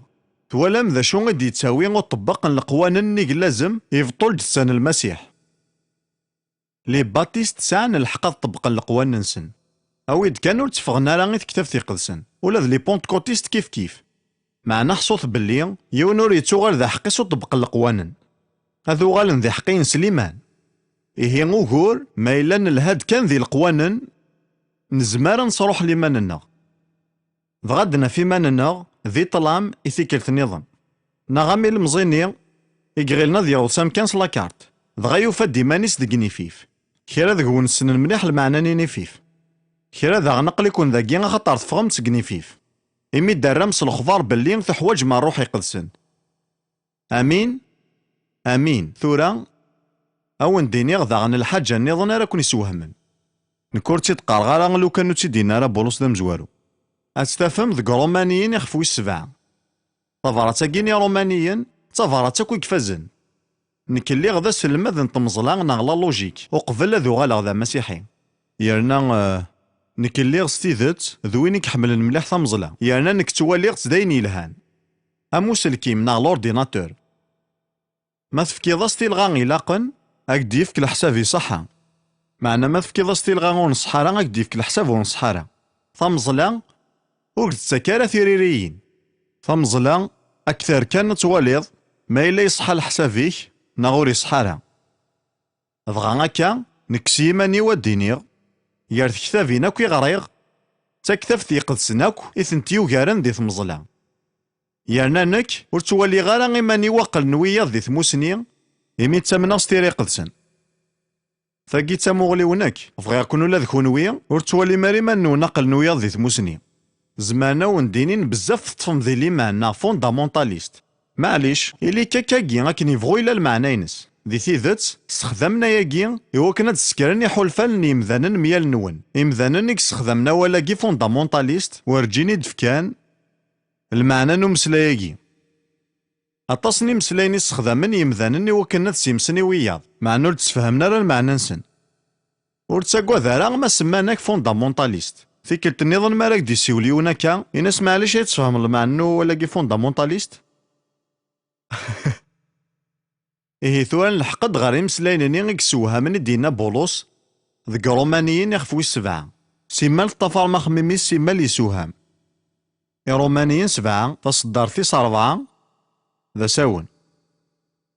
Twalam d acu i d-yettawi uṭebbeq n leqwanen nnig llazem i ibeṭṭu lǧetta n Lmasiḥ? Les baptistes sɛan lḥeqq ad ṭebbqen leqwanen-nsen. Awi-d kan ur tteffɣen ara i tektabt iqedsen. Ula d les pentecôtistes kif kif. Meɛna ḥṣut belli yiwen ur yettuɣal d aḥeqqi s uṭebbeq n leqwanen. Ad uɣalen d iḥeqqiyen s liman. Ihi ugur, ma yella nelha-d kan di leqwanen, nezmer ad nesruḥ liman-nneɣ. Dɣa ad d-naf iman-nneɣ di ṭṭlam i tikkelt nniḍen. Neɣ am ilemẓi-nni i iɣilen ad yeɣwes amkan s lakart, dɣa yufa-d iman-is deg inifif. Kra deg-wen ssnen mliḥ lmeɛna n inifif. Kra daɣen aql-iken dagi axaṭer teffɣem-d seg inifif. Imi d-terram s lexbar belli tuḥwaǧem Ṛṛuḥ Iqedsen. Amin. Amin. Tura, a wen-d-iniɣ daɣen lḥaǧa nniḍen ara ken-iswehmen. Nekk ur tt-id-qqareɣ ara lukan ur tt-id-yenni ara Bulus d amezwaru. Ad tt-tafem deg Ṛumaniyen ixef wis sebɛa. Tabrat-agi n Iṛumaniyen d tabrat akk i ifazen. Nekk lliɣ d aselmad n tmeẓla neɣ la logique uqbel ad uɣaleɣ d amasiḥi. Yerna, eh, nekk lliɣ s tidet d win i iḥemmlen mliḥ tameẓla, yerna nekk ttwaliɣ-tt d ayen yelhan. Am uselkim neɣ l'ordinateur. Ma tefkiḍ-as tilɣa ilaqen, ad k-d-yefk leḥsab iṣeḥḥa. Meɛna ma tefkiḍ-as tilɣa ur nṣeḥḥa ara, ad k-d-yefk leḥsab ur nṣeḥḥa ara. Tameẓla ur k-d-tettak ara tiririyin. Tameẓla ad k-terr kan ad twaliḍ ma yella iṣeḥḥa leḥsab-ik neɣ ur iṣeḥḥa ara. Dɣa akka, nekk s yiman-iw ad d-iniɣ, gar tektabin akk i ɣriɣ, d taktabt iqedsen akk i tent-yugaren di tmeẓla. Yerna nekk ur ttwaliɣ ara iman-iw aqlen wiyaḍ di tmusni, imi ttamneɣ s tira iqedsen. Tagi d tamuɣli-w nekk, bɣiɣ-ken ula d kunwi ur tettwalim ara iman-nwen aqlen wiyaḍ di tmusni. Zemren ad wen-d-inin bezzaf teṭṭfem di liman neɣ fondamentaliste. Maɛlic, ili-k akkagi akken yebɣu yella lmeɛna-ines. Di tidet, ssexdamen ayagi iwakken ad d-ssekren iḥulfan n yimdanen myal-nwen. Imdanen i yessexdamen awal-agi fondamentaliste werǧin i d-fkan lmeɛna n umeslay-agi. Aṭas n imeslayen i ssexdamen yimdanen iwakken ad simsen i wiyaḍ, meɛna ur d-ssefhamen ara lmeɛna-nsen. Ur ttagad ara ma semman-ak fondamentaliste. Tikkelt nniḍen mi ara ak-d-yessiwel yiwen akka, in-as maɛlic ad tfehmeḍ lmeɛna n wawal-agi fondamentaliste? Ihi tura nleḥq-d ɣer imeslayen-nni i yessewhamen i d-yenna Bulus deg Iṛumaniyen ixef wis sebɛa. Simmal teṭṭafarem axemmim-is, simmal yessewham. Iṛumaniyen sebɛa, taṣeddart tis ṛebɛa, d asawen.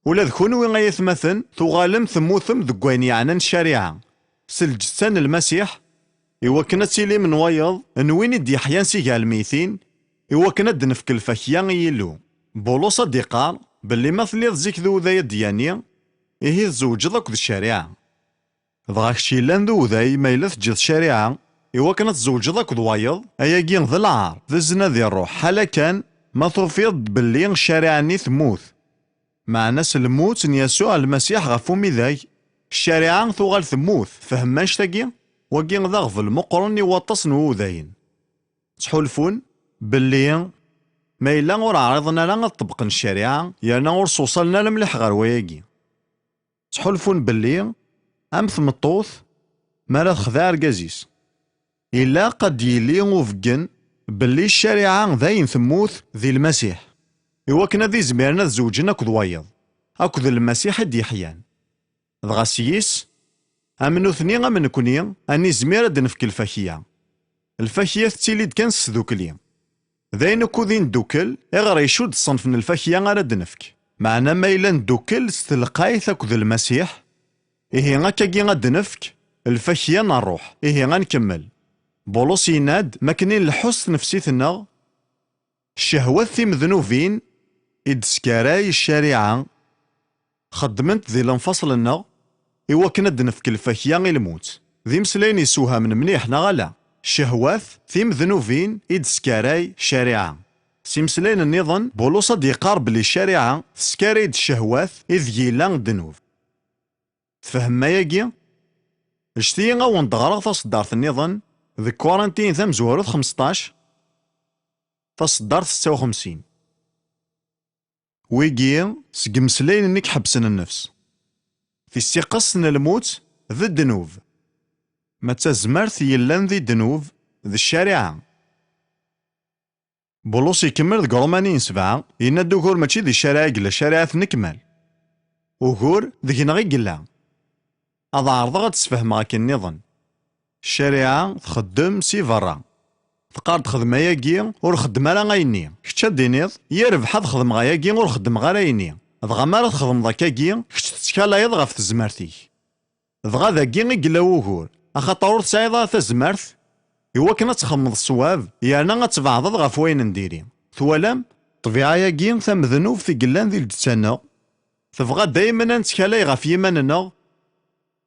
Ula d kunwi ay atmaten, tuɣalem temmutem deg wayen yeɛnan ccariɛa, s lǧetta n Lmasiḥ, iwakken ad tilim n wayeḍ n win i d-yeḥyan si gar lmeytin, iwakken ad d-nefk lfakya i Yillu. Bulus ad d-iqqar belli ma telliḍ zik d uday adyani, ihi tzewǧeḍ akked ccariɛa. Dɣa kečč yellan d uday, ma yella teǧǧiḍ ccariɛa, iwakken ad tzewǧeḍ akked wayeḍ, ayagi d lɛar, d zzna di ṛṛuḥ, ḥala kan ma tufiḍ-d belli ccariɛa-nni temmut. Meɛna s lmut n Yasuɛ Lmasiḥ ɣef umidag, ccariɛa tuɣal temmut. Tfehmem annect-agi? Wagi d aɣbel meqqren i waṭas n wudayen. Ttḥulfun belli ma yella ur ɛriḍen ara ad ṭebbqen ccariɛa, yerna ur sewṣalen ara mliḥ ɣer wayagi. Ttḥulfun belli am tmeṭṭut mi ara texdeɛ argaz-is. Ilaq ad d-yili ubeggen belli ccariɛa d ayen temmut di Lmasiḥ, i wakken ad izmiren ad zewǧen akked wayeḍ, akked Lmasiḥ i d-yeḥyan. Dɣa s yis, am nutni am nekni, ad nizmir ad d-nefk lfakya. Lfakya tettili-d kan s tdukli. D ayen ukud i neddukel, iɣer icudd ṣṣenf n lfakya ara d-nefk. Meɛna ma yella neddukel s telqayt akked Lmasiḥ, ihi akkagi ad d-nefk lfakya n ṛṛuḥ. Ihi ad nkemmel. Bulus yenna-d, makken i nleḥḥu s tnefsit-nneɣ, ccehwat timednubin i d-teskaray ccariɛa, xeddment di lenfaṣel-nneɣ i wakken ad d-nefk lfakya i lmut. D imeslayen yessewhamen mliḥ, neɣ ala? Ccehwat timednubin i d-teskaray ccariɛa. S imeslayen nniḍen, Bulus ad d-yeqqar belli ccariɛa teskaray-d ccehwat ideg yella ddnub. Tfehmem ayagi? Ǧǧet-iyi ad wen-d-ɣreɣ taṣeddart nniḍen deg Kurintiyen tamezwarut xmesṭac, taṣeddart setta u xemsin. Wigi seg imeslayen-nni iḥebsen nnefs. Tissiqest n lmut d ddnub. Ma d tazmert yellan di ddnub d ccariɛa. Bulus ikemmel deg Ṛumaniyen sebɛa, yenna-d ugur mačči di ccariɛa i yella, ccariɛa tennekmal. Ugur deg-neɣ i yella. Ad ɛerḍeɣ ad d-sfehmeɣ akken nniḍen. Ccariɛa txeddem si berra. Teqqar-d xdem ayagi, ur xeddem ara ayenni. Kečč ad d-tiniḍ, yerbeḥ ad xedmeɣ ayagi, ur xeddmeɣ ara ayenni. Dɣa mi ara txedmeḍ akkagi, kečč tettkalayeḍ ɣef tezmert-ik. Dɣa dagi i yella wugur, axaṭer ur tesɛiḍ ara tazmert i wakken ad txedmeḍ ṣṣwab, yerna ad tbeɛdeḍ ɣef wayen n diri. Twalam? Ṭṭbiɛa-agi tamednubt i yellan di lǧetta-nneɣ, tebɣa daymen ad nettkallay ɣef yiman-nneɣ,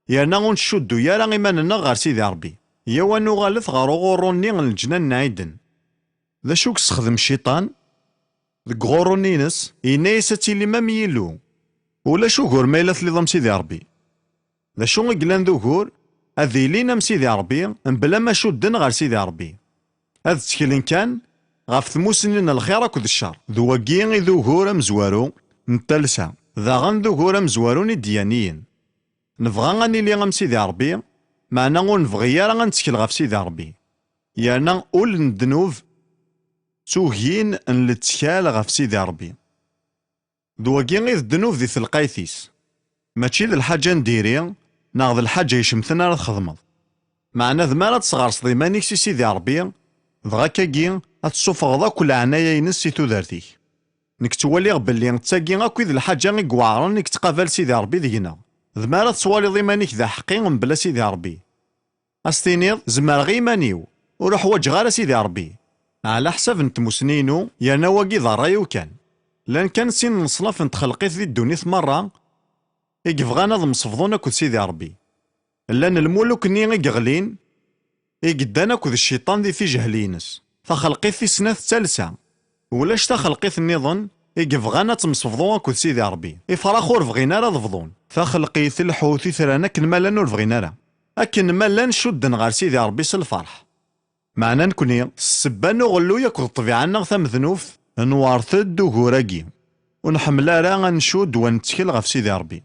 yerna ur nettcuddu ara iman-nneɣ ɣer Sidi Ṛebbi. Yaw ad nuɣalet ɣer uɣurru-nni n leǧnan n Ɛiden. D acu i yessexdem cciṭan? Deg uɣurru-nni-ines, yenna-yas ad tilim am Yillu. Ulac ugur ma yella tliḍ am Sidi Ṛebbi. D acu i yellan d ugur? Ad ilin am Sidi Ṛebbi, mebla ma cudden ɣer Sidi Ṛebbi. Ad tteklen kan ɣef tmussni n lxir akked ccer. D wagi i d ugur amezwaru n talsa, daɣen d ugur amezwaru n idyaniyen. Nebɣa ad nili am Sidi Ṛebbi, meɛna ur nebɣi ara ad nettkel ɣef Sidi Ṛebbi. Yerna ul n ddnub d tugin n lettkal ɣef Sidi Ṛebbi. D wagi i d ddnub di telqayt-is. Mačči d lḥaǧa n diri, neɣ d lḥaǧa icemten ara txedmeḍ. Meɛna d mi ara tesɣerseḍ iman-ik si Sidi Ṛebbi, dɣa akkagi ad tessufɣeḍ akk leɛnaya-ines si tudert-ik. Nekk ttwaliɣ belli d tagi akk i d lḥaǧa i iweɛṛen i yettqabal Sidi Ṛebbi deg-neɣ. D mi ara tettwaliḍ iman-ik d aḥeqqi mebla Sidi Ṛebbi. Ad s-tiniḍ, zemreɣ i iman-iw, ur uḥwaǧeɣ ara Sidi Ṛebbi. Ɛla ḥsab n tmussni-inu, yerna wagi d ṛṛay-iw kan. Llan kan sin n leṣnaf n txelqit di ddunit meṛṛa i yebɣan ad msebḍun akked Sidi Ṛebbi. Llan lmuluk-nni i yeɣlin, i yeddan akked cciṭan di tijehli-ines. Taxelqit tis snat d talsa. Ulac taxelqit nniḍen i yebɣan ad temsebḍu akked Sidi Ṛebbi. Ifrax ur bɣin ara ad bḍun. Taxelqit, lḥut, itran akken ma llan ur bɣin ara. Akken ma llan cudden ɣer Sidi Ṛebbi s lferḥ. Meɛna nekni, s ssebba n uɣelluy akked ṭṭbiɛa-nneɣ tamednubt, nwerret-d ugur-agi. Ur nḥemmel ara ad ncudd wa nettkel ɣef Sidi Ṛebbi.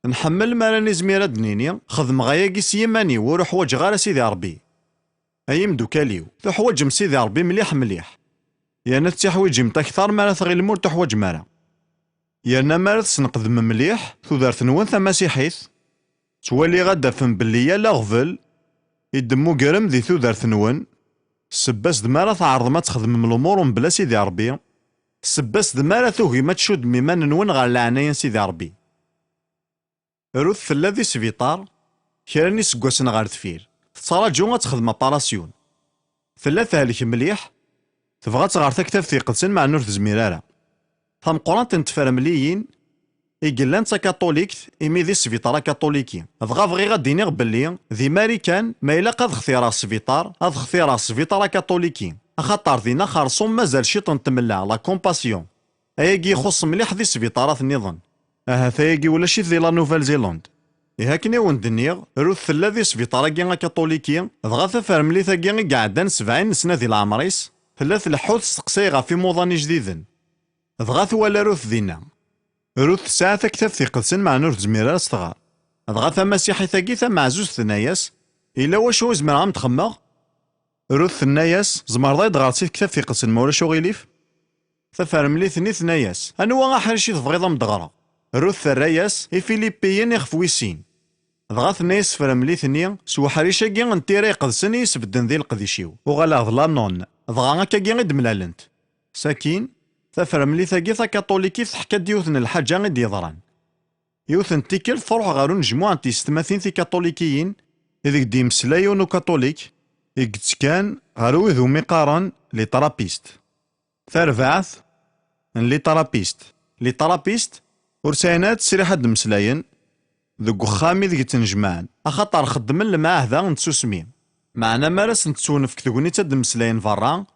Nḥemmel mi ara nizmir ad d-nini, xedmeɣ ayagi s yiman-iw, ur uḥwaǧeɣ ara Sidi Ṛebbi. Ay imdukal-iw, tuḥwaǧem Sidi Ṛebbi mliḥ mliḥ. Yerna tettiḥwiǧimt akteṛ mi ara tɣilem ur tuḥwaǧem ara. Yerna mi ara tesneqdem mliḥ tudert-nwen tamasiḥit, ttwaliɣ ad d-tafem belli yal aɣbel i d-temmugrem di tudert-nwen, ssebba-s d mi ara tɛerḍem ad txedmem lumuṛ mebla Sidi Ṛebbi, ssebba-s d mi ara tugim ad tcuddem iman-nwen ɣer leɛnaya n Sidi Ṛebbi. Rut tella di sbiṭar kra n yiseggasen ɣer deffir, tettraǧu ad texdem aparasyun. Tella tehlek mliḥ, tebɣa ad tɣer Taktabt Iqedsen meɛna ur tezmir ara. Tameqqrant n tefremliyin i yellan d takaṭulikt, imi di sbiṭar akaṭuliki. Dɣa bɣiɣ ad d-iniɣ belli di Marikan ma ilaq ad xtireɣ sbiṭar, ad xtireɣ sbiṭar akaṭuliki, axaṭer dinna xerṣum mazal ciṭ n tmella, la compassion. Ayagi ixuṣṣ mliḥ di sbiṭarat nniḍen. Ahat ayagi ulac-it di la Nouvelle-Zélande. Ihi akken i wen-d-nniɣ, Ruth tella di sbiṭar-agi akaṭuliki, dɣa tafermlit-agi i iɛeddan sebɛin n sna di leɛmer-is, tella tleḥḥu testeqsay ɣef imuḍan ijdiden. Dɣa twala Ruth dinna. Ruth tesɛa Taktabt Iqedsen meɛna ur tezmir ara ad s-tɣer. Dɣa tamasiḥit-agi tameɛzuzt tenna-yas: "Ila wacu i zemreɣ ad m-d-xemmeɣ?" Rut tenna-yas: "Tzemreḍ ad yi-d-ɣreḍ si tektabt iqedsen, ma ulac uɣilif?" Tafermlit-nni tenna-yas: "Anwa aḥric i tebɣiḍ ad m-d-ɣreɣ?" Rut terra-yas: "Ifilipiyen ixef wis sin." Dɣa tenna-yas tfermlit-nni: "S weḥric-agi n tira iqedsen i yi-sbedden di leqdic-iw, uɣaleɣ d lanon." Dɣa akkagi i d-mlalent. Sakin, tafermlit-agi takaṭulikit teḥka-d yiwet n lḥaǧa i d-yeḍran. Yiwet n tikkelt, truḥ ɣer unejmuɛ n tyessetmatin tikaṭulikiyin ideg d-yemmeslay yiwen ukaṭulik i yettekkan ɣer wid umi qqaren les trappistes. Tarbaɛt n les trappistes. Les trappistes ur sɛin ara ttesriḥ ad d-mmeslayen deg uxxam ideg ttnejmaɛen, axaṭer xeddmen lemɛahda n tsusmi. Meɛna mi ara sen-tettwenefk tegnit ad d-mmeslayen berra,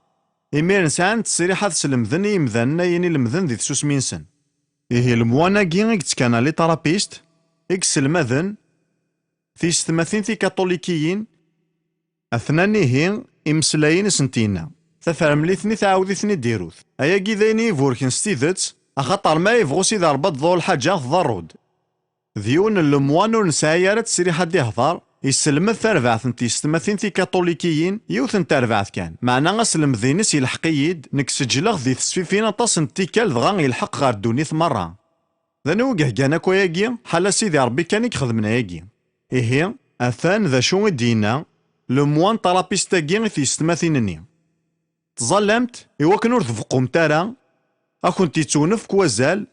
imiren sɛan ttesriḥ ad slemden i yimdanen ayen i lemden di tsusmi-nsen. Ihi lemwan-agi i yettekkan les trappistes, i yesselmaden tiyessetmatin tikaṭulikiyin, atnan ihi imeslayen i sent-yenna. Tafermlit-nni tɛawed-iten-id i Rut. Ayagi d ayen i iburken s tidet, axaṭer ma yebɣu Sidi Ṛebbi ad d-tḍu lḥaǧa, tḍerru-d. D yiwen n lemwan ur nesɛi ara ttesriḥ ad d-ihḍer, yesselmed tarbaɛt n tyessetmatin tikaṭulikiyin yiwet n terbaɛt kan, meɛna aselmed-ines yelḥeq-iyi-d, nekk seǧleɣ di tesfifin aṭas n tikkal dɣa yelḥeq ɣer ddunit merra. D anwa i iheggan akk ayagi? Ḥala Sidi Ṛebbi kan i ixedmen ayagi. Ihi, atan d acu i d-yenna lemwan n trapist-agi i tyessetmatin-nni. Tẓallamt i wakken ur tbeqqumt ara, a kent-yettwenefk wazal,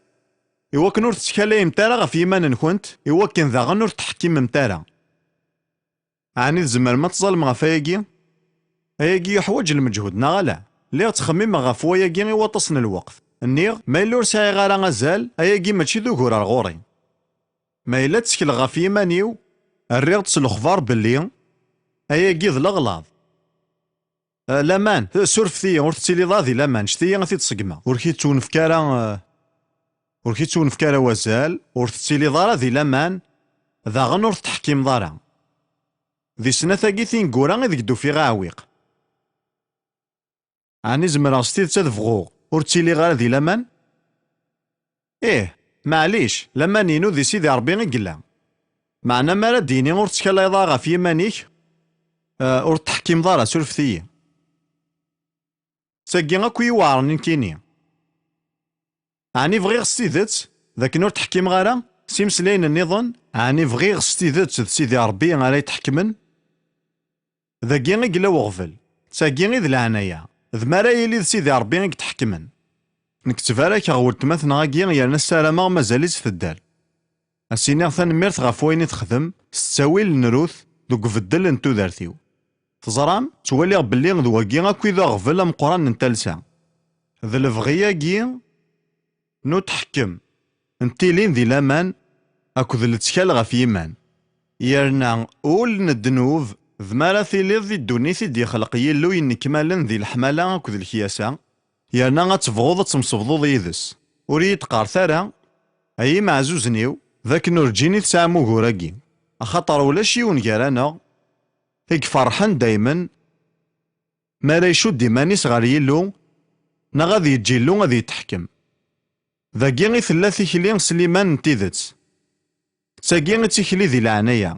i wakken ur tettkalayemt ara ɣef yiman-nkent, i wakken daɣen ur tettḥekkimemt ara. Ɛni tzemrem ad tẓallem ɣef ayagi? Ayagi yeḥwaǧ lmeǧhud, neɣ ala? Lliɣ ttxemmimeɣ ɣef wayagi i waṭas n lweqt. Nniɣ, ma yella ur sɛiɣ ara azal, ayagi mačči d ugurar ɣur-i. Ma yella ttekleɣ ɣef yiman-iw, rriɣ-d s lexbar belli ayagi d leɣlaḍ. Ah, laman, surfet-iyi, ur tettiliḍ ara di laman, ǧǧet-iyi ad t-id-ṣeggmeɣ. Ur k-yettwenefk ara, ah, ur k-yettwenefk ara wazal, ur tettiliḍ ara di laman, daɣen ur tettḥekkimeḍ ara. Di snat-agi tineggura ideg d-ufiɣ aɛewwiq. Ɛni zemreɣ s tidet ad bɣuɣ ur ttiliɣ ara di laman? Ih, maɛlic, laman-inu di Sidi Ṛebbi i yella. Meɛna mi ara d-yini ur tettkalayeḍ ara ɣef yiman-ik, eh, ur tettḥekkimeḍ ara, surfet-iyi. D tagi akk i yi-iweɛṛen nekkini. Ɛni bɣiɣ s tidet d akken ur tḥekkimeɣ ara s imeslayen nniḍen? Ɛni bɣiɣ s tidet d Sidi Ṛebbi ara yi-tḥekmen? Dagi i yella weɣbel. D tagi i d leɛnaya. D mi ara yili d Sidi Ṛebbi i yetḥekmen. Nekk ttbarakeɣ weltma-tneɣ-agi yerna ssarameɣ mazal-itt tedder. A s-iniɣ tanemmirt ɣef wayen i texdem s ttawil n Rut deg ubeddel n tudert-iw. Teẓram, ttwaliɣ belli d wagi akk i d aɣbel ameqqran n talsa. D lebɣi-agi n utḥekkem, n tilin di laman akked lettkal ɣef yiman. Yerna ul n ddnub, d mi ara tiliḍ di ddunit i d-yexleq Yillu yennekmalen di leḥmala akked lekyasa, yerna ad tebɣuḍ ad temsebḍuḍ yid-s. Ur iyi-d-qqaret ara, ay imeɛzuzen-iw, d akken urǧin i tesɛam ugur-agi, axaṭer ulac yiwen gar-aneɣ i iferḥen daymen mi ara icudd iman-is ɣer Yillu, neɣ ad yeǧǧ Illu ad yetḥekkem. Dagi i tella tikli s liman n tidet. D tagi i d tikli di leɛnaya.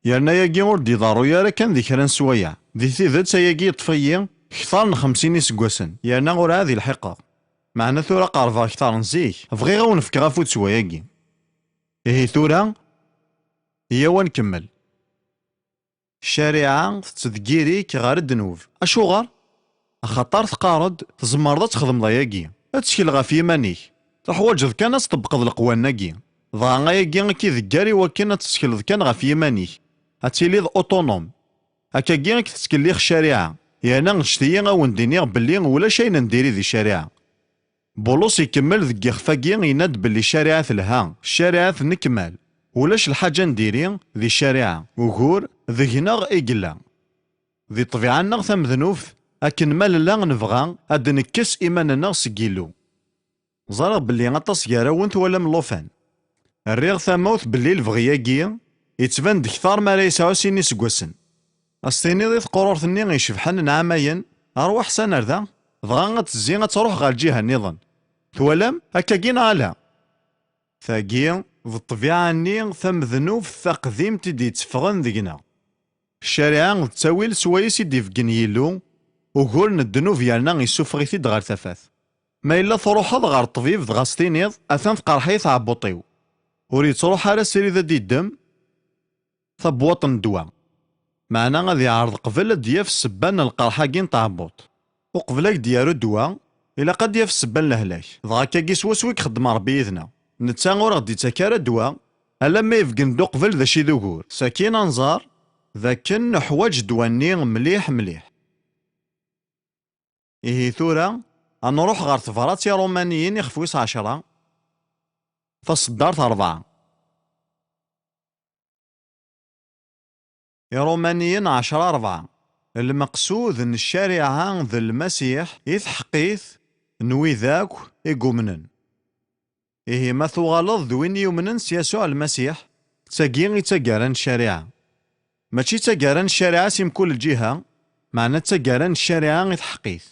Yerna ayagi ur d-iḍerru ara kan di kra n sswayeɛ. Di tidet, ayagi yeṭṭef-iyi kter n xemsin iseggasen, yerna ur ɛad ilḥiqeɣ. Meɛna tura qerbeɣ kter n zik. Bɣiɣ ad wen-fkeɣ afud s wayagi. Ihi tura, iyyaw ad nkemmel. Ccariɛa tettdeggir-ik ɣer ddnub. Acuɣer? Axaṭer teqqareḍ tzemreḍ ad txedmeḍ ayagi. Ttkel ɣef yiman-ik. Tuḥwaǧeḍ kan ad tṭebbqeḍ leqwanen-agi. Dɣa ayagi ad k-idegger i wakken ad tettkleḍ kan ɣef yiman-ik. Ad tiliḍ autonome. Akkagi i k-tettkellix ccariɛa. Yerna ǧǧet-iyi ad wen-d-iniɣ belli ulac ayen n diri di ccariɛa. Bulus ikemmel deg yixef-agi, yenna-d belli ccariɛa telha, ccariɛa tennekmal, ulac lḥaǧa n diri di ccariɛa, ugur deg-neɣ i yella. Di ṭṭbiɛa-nneɣ tamednubt, akken ma nella nebɣa ad d-nekkes iman-nneɣ seg Yillu. Ẓriɣ belli aṭas gar-awen twalam llufan. Rriɣ tamawt belli lebɣi-agi yettban-d kter mi ara yesɛu sin iseggasen. A s-tiniḍ i teqrurt-nni icebḥen n ɛamayen, "Ṛwaḥ s-an ar da", dɣa ad tezzi ad truḥ ɣer lǧiha nniḍen. Twalam? Akkagi neɣ ala? Tagi D ṭṭbiɛa-nni tamednubt taqdimt i d-yetteffɣen deg-neɣ. Ccariɛa d ttawil swayes i d-ibeggen Yillu, ugur n ddnub yerna issufeɣ-it-id ɣer tafat. Ma yella truḥeḍ ɣer ṭṭbib dɣa s-tiniḍ, "Atan tqerḥ-iyi tɛebbuṭ-iw." Ur yettruḥ ara srid ad d-iddem tabwaṭ n ddwa. Meɛna ad iɛreḍ qbel ad d-yaf ssebba n lqerḥ-agi n tɛebbuṭ. Uqbel ad k-d-yaru ddwa, ilaq ad d-yaf ssebba n lehlak. Dɣa akkagi swaswa i ixeddem Ṛebbi yid-neɣ. Netta ur aɣ-d-ittak ara ddwa, alamma ibeggen-d uqbel d acu i d ugur. Sakin ad nẓer d akken neḥwaǧ ddwa-nni mliḥ mliḥ. Ihi tura, ad nruḥ ɣer tebrat i Ṛumaniyin ixef wis ɛecṛa, taṣeddart ṛebɛa. Iṛumaniyen ɛecṛa ṛebɛa. Lmeqsud n ccariɛa d Lmasiḥ i teḥqit n wid akk i yumnen. Ihi ma tuɣaleḍ d win yumnen s Yasuɛ Lmasiḥ, d tagi i d taggara n ccariɛa. Mačči d taggara n ccariɛa si mkul lǧiha, meɛna d taggara n ccariɛa i teḥqit.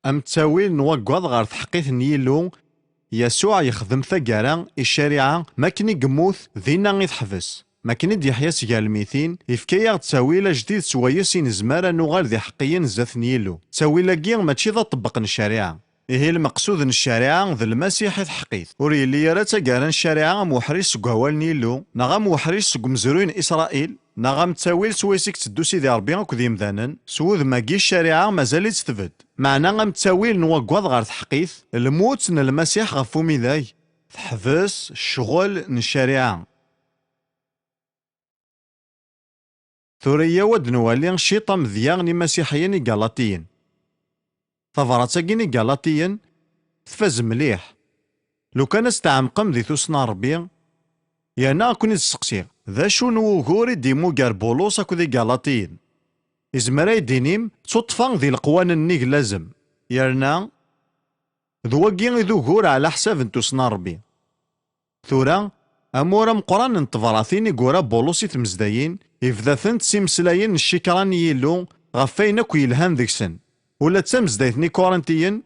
Am ttawil n waggaḍ ɣer teḥqit n Yillu, Yasuɛ yexdem taggara i ccariɛa, makken i yemmut, dinna i teḥbes. Makken i d-yeḥya seg gar lmitin, ifka-yaɣ-d ttawil ajdid swayes i nezmer ad nuɣal d iḥeqqiyen zdat n Yillu. Ttawil-agi mačči d aṭebbeq n ccariɛa. Ihi lmeqsud n ccariɛa d Lmasiḥ i teḥqit. Ur yelli ara d taggara n ccariɛa am uḥric seg wawal n Yillu, neɣ am uḥric seg umezruy n Isṛayil, neɣ am ttawil swayes i yetteddu Sidi Ṛebbi akked yemdanen, s wudem-agi ccariɛa mazal-itt tbedd. Meɛna am ttawil n waggaḍ ɣer teḥqit, lmut n Lmasiḥ ɣef umidag, teḥbes ccɣel n ccariɛa. Tura yyaw ad nwali ciṭ amedya n imasiḥiyen igalatiyen. Tabrat-agi n igalatiyen tfaz mliḥ. Lukan ad s-tɛemqem di tussna n Ṛebbi, yerna ad ken-id-sseqsiɣ, d acu n wugur i d-imugar Bulus akked igalatiyen? Izmer ad yi-d-inim, ttuṭṭfeɣ di leqwanen nnig lazem, yerna d wagi i d ugur ɛla ḥsab n tussna n Ṛebbi. Tura, amur ameqqran n tebratin i yura Bulus i tmezdayin, ibda-tent s imeslayen n ccikra n Yillu ɣef wayen akk yelhan deg-sen. Ula d tamezdayt n Ikurintiyen,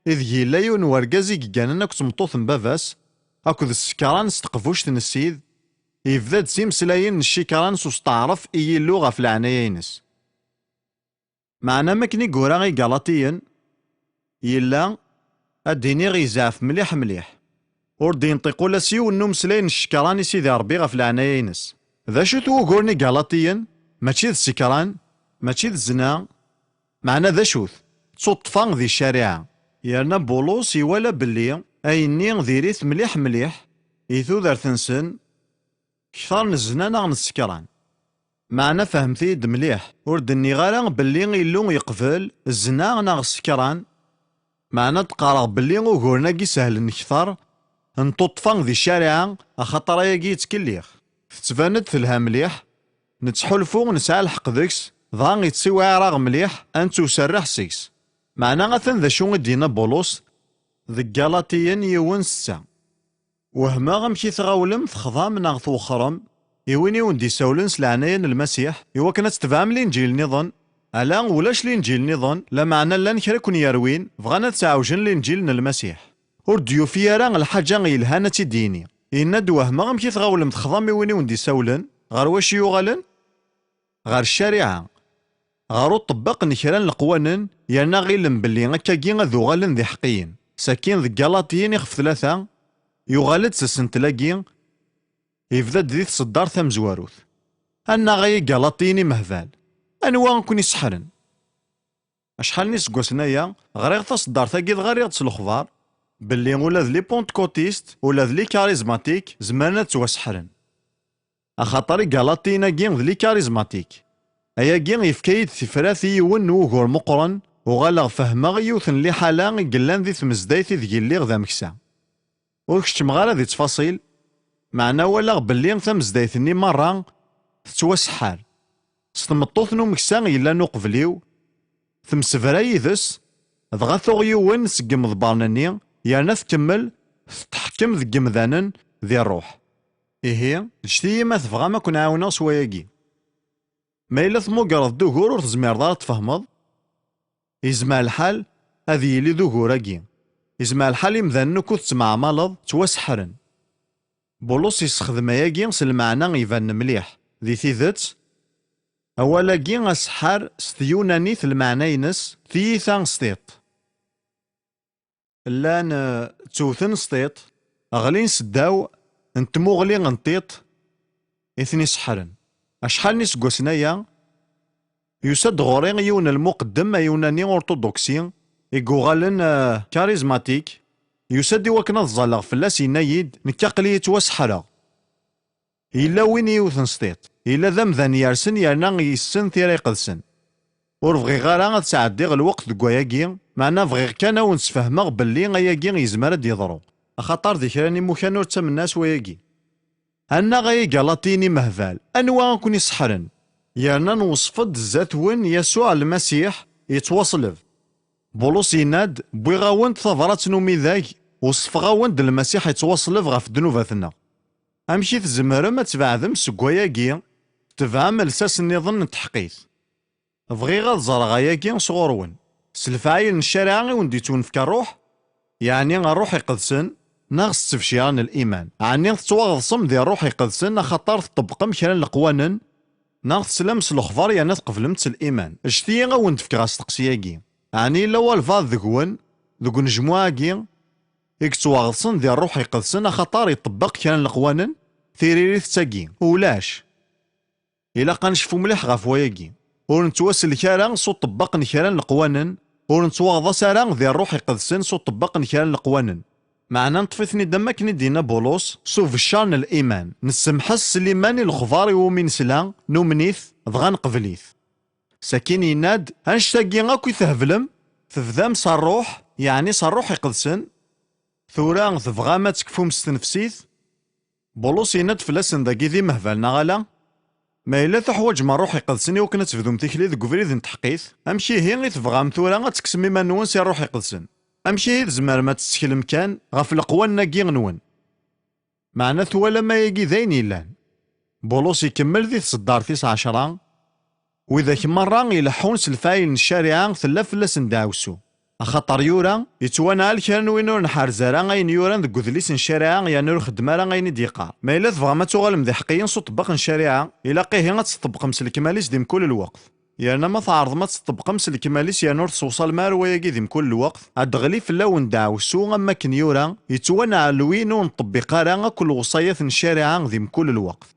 ideg yella yiwen n wergaz i yegganen akked tmeṭṭut n baba-s, akked ssekran s teqbuct n Ssid, yebda-d s imeslayen n ccikran s usteɛref i Yillu ɣef leɛnaya-ines. Meɛna, am akken i yura i Igalatiyen, yella, ad d-iniɣ, yezɛef mliḥ mliḥ. Ur d-yenṭiq ula s yiwen n umeslay n ccekran i Sidi Ṛebbi ɣef leɛnaya-ines. D acu-t wugur n Igalatiyen? Mačči d ssekran, mačči d zzna, meɛna d acu-t? Ttuṭṭfa di ccariɛa. Yerna Bulus iwala belli ayenni diri-t mliḥ mliḥ i tudert-nsen, kter n zzna neɣ n ssekran. Meɛna fehmet-iyi-d mliḥ, ur d-nniɣ ara belli Illu yeqbel zzna neɣ ssekran, meɛna d-qqareɣ belli uguren-agi sehlen kter n tuṭṭfa di ccariɛa, axaṭer ayagi yettkellix. Tettban-d telha mliḥ, nettḥulfu nesɛa lḥeqq deg-s, dɣa yettiwɛir-aɣ mliḥ ad nettewserreḥ seg-s. Meɛna atan d acu i d-yenna Bulus deg Galatiyen yiwen setta. Wehmeɣ amek i tɣawlem texḍam neɣ twexxrem i win i wen-d-isawlen s leɛnaya n Lmasiḥ, i wakken ad tetbeɛem Linǧil nniḍen. Ala, ulac Linǧil nniḍen, lameɛna llan kra i ken-yerwin, bɣan ad sɛewjen Linǧil n Lmasiḥ. Ur d-yufi ara lḥaǧa yelhan ad tt-id-yini. Yenna-d: "Wehmeɣ amek i tɣawlem texḍam i win i wen-d-isawlen." Ɣer wacu i uɣalen? Ɣer ccariɛa, ɣer uṭebbeq n kra n leqwanen, yerna ɣilen belli akkagi ad uɣalen d iḥeqqiyen. Sakin deg Galatiyen ixef tlata, yuɣal-d s asentel-agi, yebda-d di tseddart tamezwarut. Annaɣ ay Igalatiyen imehbal, anwa i ken-iseḥḥren? Acḥal n iseggasen aya, ɣriɣ taseddart-agi dɣa rriɣ-d s lexbar belli ula d les pentecôtistes, ula d les charismatiques zemren ad ttwaseḥḥren. Axaṭer Igalatiyen-agi d les charismatiques. Ayagi yefka-yi-d tifrat i yiwen n wugur meqqren, uɣaleɣ fehmeɣ yiwet n liḥala i yellan di tmezdayt ideg lliɣ d ameksa. Ur keččmeɣ ara di ttfaṣil, meɛna walaɣ belli tamezdayt-nni merra tettwaseḥḥer. S tmeṭṭut n umeksa yellan uqbel-iw, temsebra yid-s, dɣa tuɣ yiwen seg yimeḍebbren-nni, yerna tkemmel tetḥekkem deg yemdanen di ṛṛuḥ. Ihi, ǧǧet-iyi ma tebɣam ad ken-ɛawneɣ s wayagi. Ma yella tmugreḍ-d ugur ur tezmireḍ ara ad tfehmeḍ, yezmer lḥal ad yili d ugur-agi. Yezmer lḥal imdanen ukud tettemɛamaleḍ ttwaseḥḥren. Bulus yessexdem ayagi s lmeɛna ibanen mliḥ. Di tidet, awal-agi aseḥḥar s tyunanit lmeɛna-ines tiyita s tiṭ. Llan, eh, ttewten s tiṭ, ɣlin seddaw n tmuɣli n tiṭ i ten-iseḥḥren. Acḥal n iseggasen aya, yusa-d ɣur-i yiwen n lmuqeddem ayunani urṭuduksi i yuɣalen, eh, karizmatik, yusa-d i wakken ad ẓẓalleɣ fell-as, yenna-yi-d: "Nekk aql-iyi ttwaseḥḥreɣ." Yella win i yiwet n sṭiṭ. Yella d amdan yersen yerna yessen tira iqedsen. Ur bɣiɣ ara ad sɛeddiɣ lweqt deg wayagi, meɛna bɣiɣ kan ad wen-sfehmeɣ belli ayagi yezmer ad d-yeḍru, axaṭer di kra n imukan ur ttamen ara s wayagi. Annaɣ ay Igalaṭiyen imehbal, anwa i ken-iseḥḥren? Yerna nweṣṣef-d zdat-wen Yasuɛ Lmasiḥ yettwaṣleb. Bulus yenna-d: "Wwiɣ-awen-d tabrat n umidag, weṣṣfeɣ-awen-d Lmasiḥ yettwaṣleb ɣef ddnubat-nneɣ." Amek i tzemrem ad tbeɛdem seg wayagi, tebɛem lsas nniḍen n tḥeqqit? Bɣiɣ ad ẓreɣ ayagi sɣur-wen. S lefɛayel n ccariɛa i wen-d-yettwenefk ṛṛuḥ? Yeɛni ṛṛuḥ iqedsen, neɣ s ttebcira n liman? Ɛni tettwaɣeḍsem di ṛṛuḥ iqedsen axaṭer tṭebbqem kra n leqwanen, neɣ teslam s lexbar yerna tqeblem-tt s liman? Ǧǧet-iyi ad wen-d-fkeɣ asteqsi-agi. Ɛni yella walbeɛḍ deg-wen, deg unejmuɛ-agi, i yettwaɣeḍsen di ṛṛuḥ iqedsen axaṭer iṭebbeq kra n leqwanen? Tiririt d tagi: ulac. Ilaq ad necfu mliḥ ɣef wayagi. Ur nettwasellek ara s uṭebbeq n kra n leqwanen, ur nettwaɣḍas ara di ṛṛuḥ iqedsen s uṭebbeq n kra n leqwanen. Meɛna neṭṭef-iten-id am wakken i d-yenna Bulus, s ubeccer n liman. Nessemḥes s liman i lexbar iwumi nesla, numen-it, dɣa neqbel-it. Sakin yenna-d: "Annect-agi akk i theblem, tebdam s ṛṛuḥ, yeɛni s ṛṛuḥ iqedsen, tura tebɣam ad tekfum s tnefsit?" Bulus yenna-d fell-asen dagi d imehbal neɣ ala? Ma yella teḥwaǧem ṛṛuḥ iqedsen i wakken ad tebdum tikli deg ubrid n tḥeqqit, amek ihi i tebɣam tura ad tekksem iman-nwen si ṛṛuḥ iqedsen? Amek ihi tzemrem ad tetteklem kan ɣef leqwanen-agi nwen? Meɛna twalam ayagi d ayen yellan. Bulus ikemmel di tseddart-is ɛecra: "Widak merra ileḥḥun s lefɛayel n ccariɛa tella fell-asen ddeɛwessu." Axaṭer yura: "Yettwanɛel kra n win ur nḥerrez ara ayen yuran deg udlis n ccariɛa, yerna ur ixeddem ara ayen i d-yeqqar." Ma yella tebɣam ad tuɣalem d iḥeqqiyen s uṭebbeq n ccariɛa, ilaq ihi ad teṭṭebqem s lekmal-is di mkul lweqt. Yerna ma tɛerḍem ad teṭṭebqem s lekmal-is yerna ur tessewṣalem ara wayagi di mkul lweqt, ad d-teɣli fell-awen ddeɛwessu am wakken yura: "Yettwanɛel win ur neṭṭebbiq ara akk lewṣayat n ccariɛa di mkul lweqt."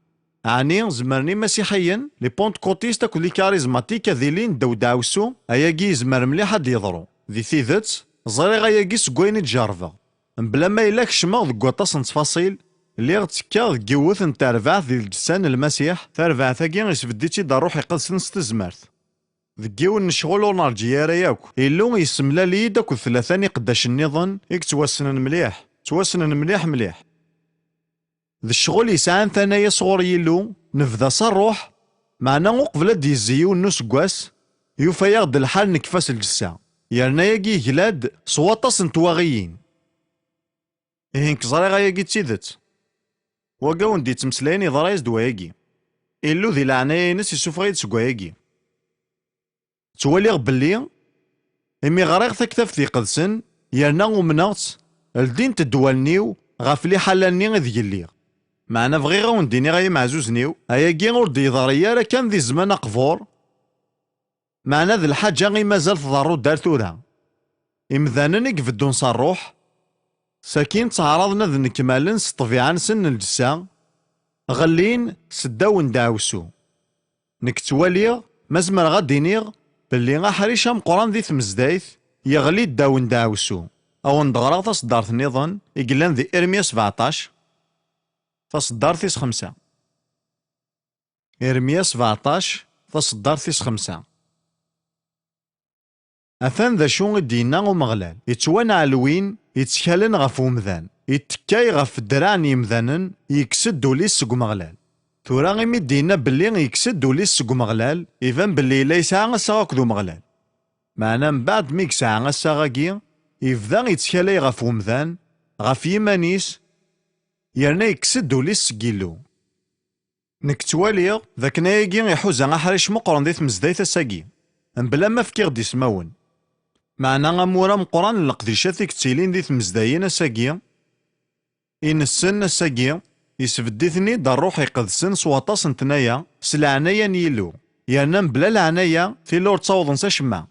Ɛni zemren imasiḥiyen, les pentecôtistes akked les charismatiques ad ilin ddaw ddeɛwessu? Ayagi yezmer mliḥ ad d-yeḍru. Di tidet, ẓriɣ ayagi seg wayen i d-jerrbeɣ. Mebla ma yella kecmeɣ deg waṭas n ttfaṣil, lliɣ ttekkaɣ deg yiwet n terbaɛt di lǧessa n Lmasiḥ, tarbaɛt-agi isbedd-itt-id Ṛṛuḥ Iqedsen s tezmert. Deg yiwen n ccɣel ur nerǧi ara yakk, Illu yessemlal-iyi-d akked tlata n iqeddacen nniḍen i yettwassnen mliḥ, ttwassnen mliḥ mliḥ. D ccɣel yesɛan tanaya sɣur Yillu, nebda s ṛṛuḥ, meɛna uqbel ad d-yezzi yiwen n useggas, yufa-yaɣ-d lḥal nekfa s lǧessa, yerna ayagi yegla-d s waṭas n twaɣiyin. Ihi nekk ẓriɣ ayagi d tidet. Wagi wen-d-yettmeslayen yeḍra-yas-d wayagi. Illu di leɛnaya-ines isuffeɣ-iyi-d seg wayagi. Ttwaliɣ belli, imi ɣriɣ Taktabt Iqedsen, yerna umneɣ-tt, ldint-d wallen-iw ɣef liḥala-nni ideg lliɣ. Meɛna bɣiɣ a wen-d-iniɣ ay imeɛzuzen-iw, ayagi ur d-yeḍri ara kan di zzman aqbur, meɛna d lḥaǧa i mazal tḍerru-d ar tura. Imdanen i ibeddun s ṛṛuḥ, sakin ttɛaraḍen ad nnekmalen s ṭṭbiɛa-nsen n lǧessa, ɣellin seddaw n ddeɛwessu. Nekk ttwaliɣ, ma zemreɣ ad d-iniɣ, belli aḥric ameqqran di tmezdayt yeɣli ddaw n ddeɛwessu. A wen-d-ɣreɣ taṣeddart nniḍen i yellan di Irmya sbeɛṭac, taṣeddart tis xemsa. Irmya sbeɛṭac, taṣeddart tis xemsa. Atan d acu i d-yenna Umeɣlal: "Ittwanɛel win yettkalen ɣef umdan, ittekkay ɣef ddreɛ n yimdanen, yekkes-d ul-is seg Umeɣlal." Tura imi d-yenna belli yekkes-d ul-is seg Umeɣlal, iban belli yella yesɛa assaɣ akked Umeɣlal. Meɛna mbeɛd mi yesɛa assaɣ-agi, yebda yettkalay ɣef umdan, ɣef yiman-is, yerna yekkes-d ul-is seg Yillu. Nekk ttwaliɣ d akken ayagi iḥuza aḥric meqqren di tmezdayt ass-agi, mebla ma fkiɣ-d ismawen. Meɛna amur ameqqran n leqdicat i yettilin di tmezdayin ass-agi, i nessen ass-agi, Yesbedd-iten-id Ṛṛuḥ Iqedsen s waṭas n tnaya, s leɛnaya n Yillu, yerna mebla leɛnaya, tili ur ttawḍen s acemma.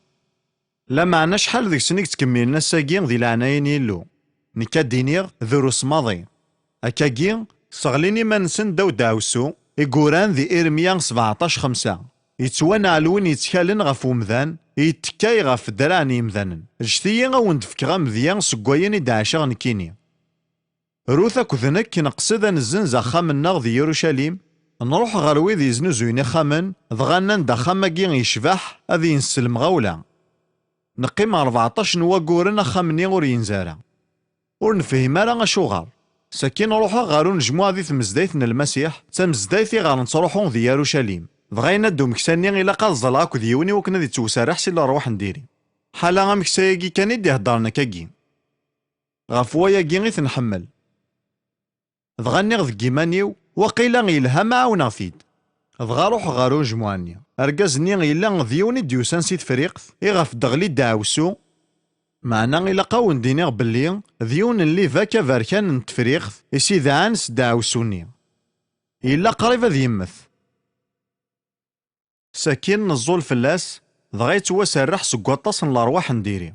Lameɛna acḥal deg-sen i yettkemmilen ass-agi di leɛnaya n Yillu? Nekk ad d-iniɣ, drus maḍi. Akkagi, sseɣlin iman-nsen ddaw deɛwessu, i yuran di Irmya sebɛeṭac xemsa. Yettwanɛel win yettkalen ɣef wemdan, i yettekkay ɣef ddreɛ n yemdanen. Ǧǧet-iyi a wen-d-fkeɣ amedya seg wayen i d-ɛaceɣ nekkini. Rut akked nekk neqsed ad nezzenz axxam-nneɣ di Yirucalim, nruḥ ɣer wid yeznuzuyen ixxamen, dɣa nnan-d axxam-agi yecbeḥ, ad yens s lemɣawla. Neqqim ṛebɛeṭṭac n wagguren axxam-nni ur yenzi ara. Ur nefhim ara acuɣer. Sakin ruḥeɣ ɣer unejmuɛ di tmezdayt n Lmasiḥ, d tamezdayt iɣer nettruḥu di Yarucalim. Dɣa yenna-d umeksa-nni ilaq ad ẓẓleɣ akked yiwen i wakken ad ittewserreḥ si lerwaḥ n diri. Ḥala ameksa-agi kan i d-iheddren akkagi. Ɣef wayagi i t-nḥemmel. Dɣa nniɣ deg yiman-iw, waqila yelha ma ɛawneɣ-t-id. Dɣa ruḥeɣ ɣer unejmuɛ-nni. Argaz-nni yella d yiwen i d-yusan si Tefriqt, iɣef d-teɣli ddeɛwessu. Meɛna ilaq a wen-d-iniɣ belli d yiwen n libak aberkan n Tefriqt i s-idɛan s ddeɛwessu-nni. Yella qrib ad yemmet. Sakin neẓẓul fell-as, dɣa yettwaserreḥ seg waṭas n lerwaḥ n diri.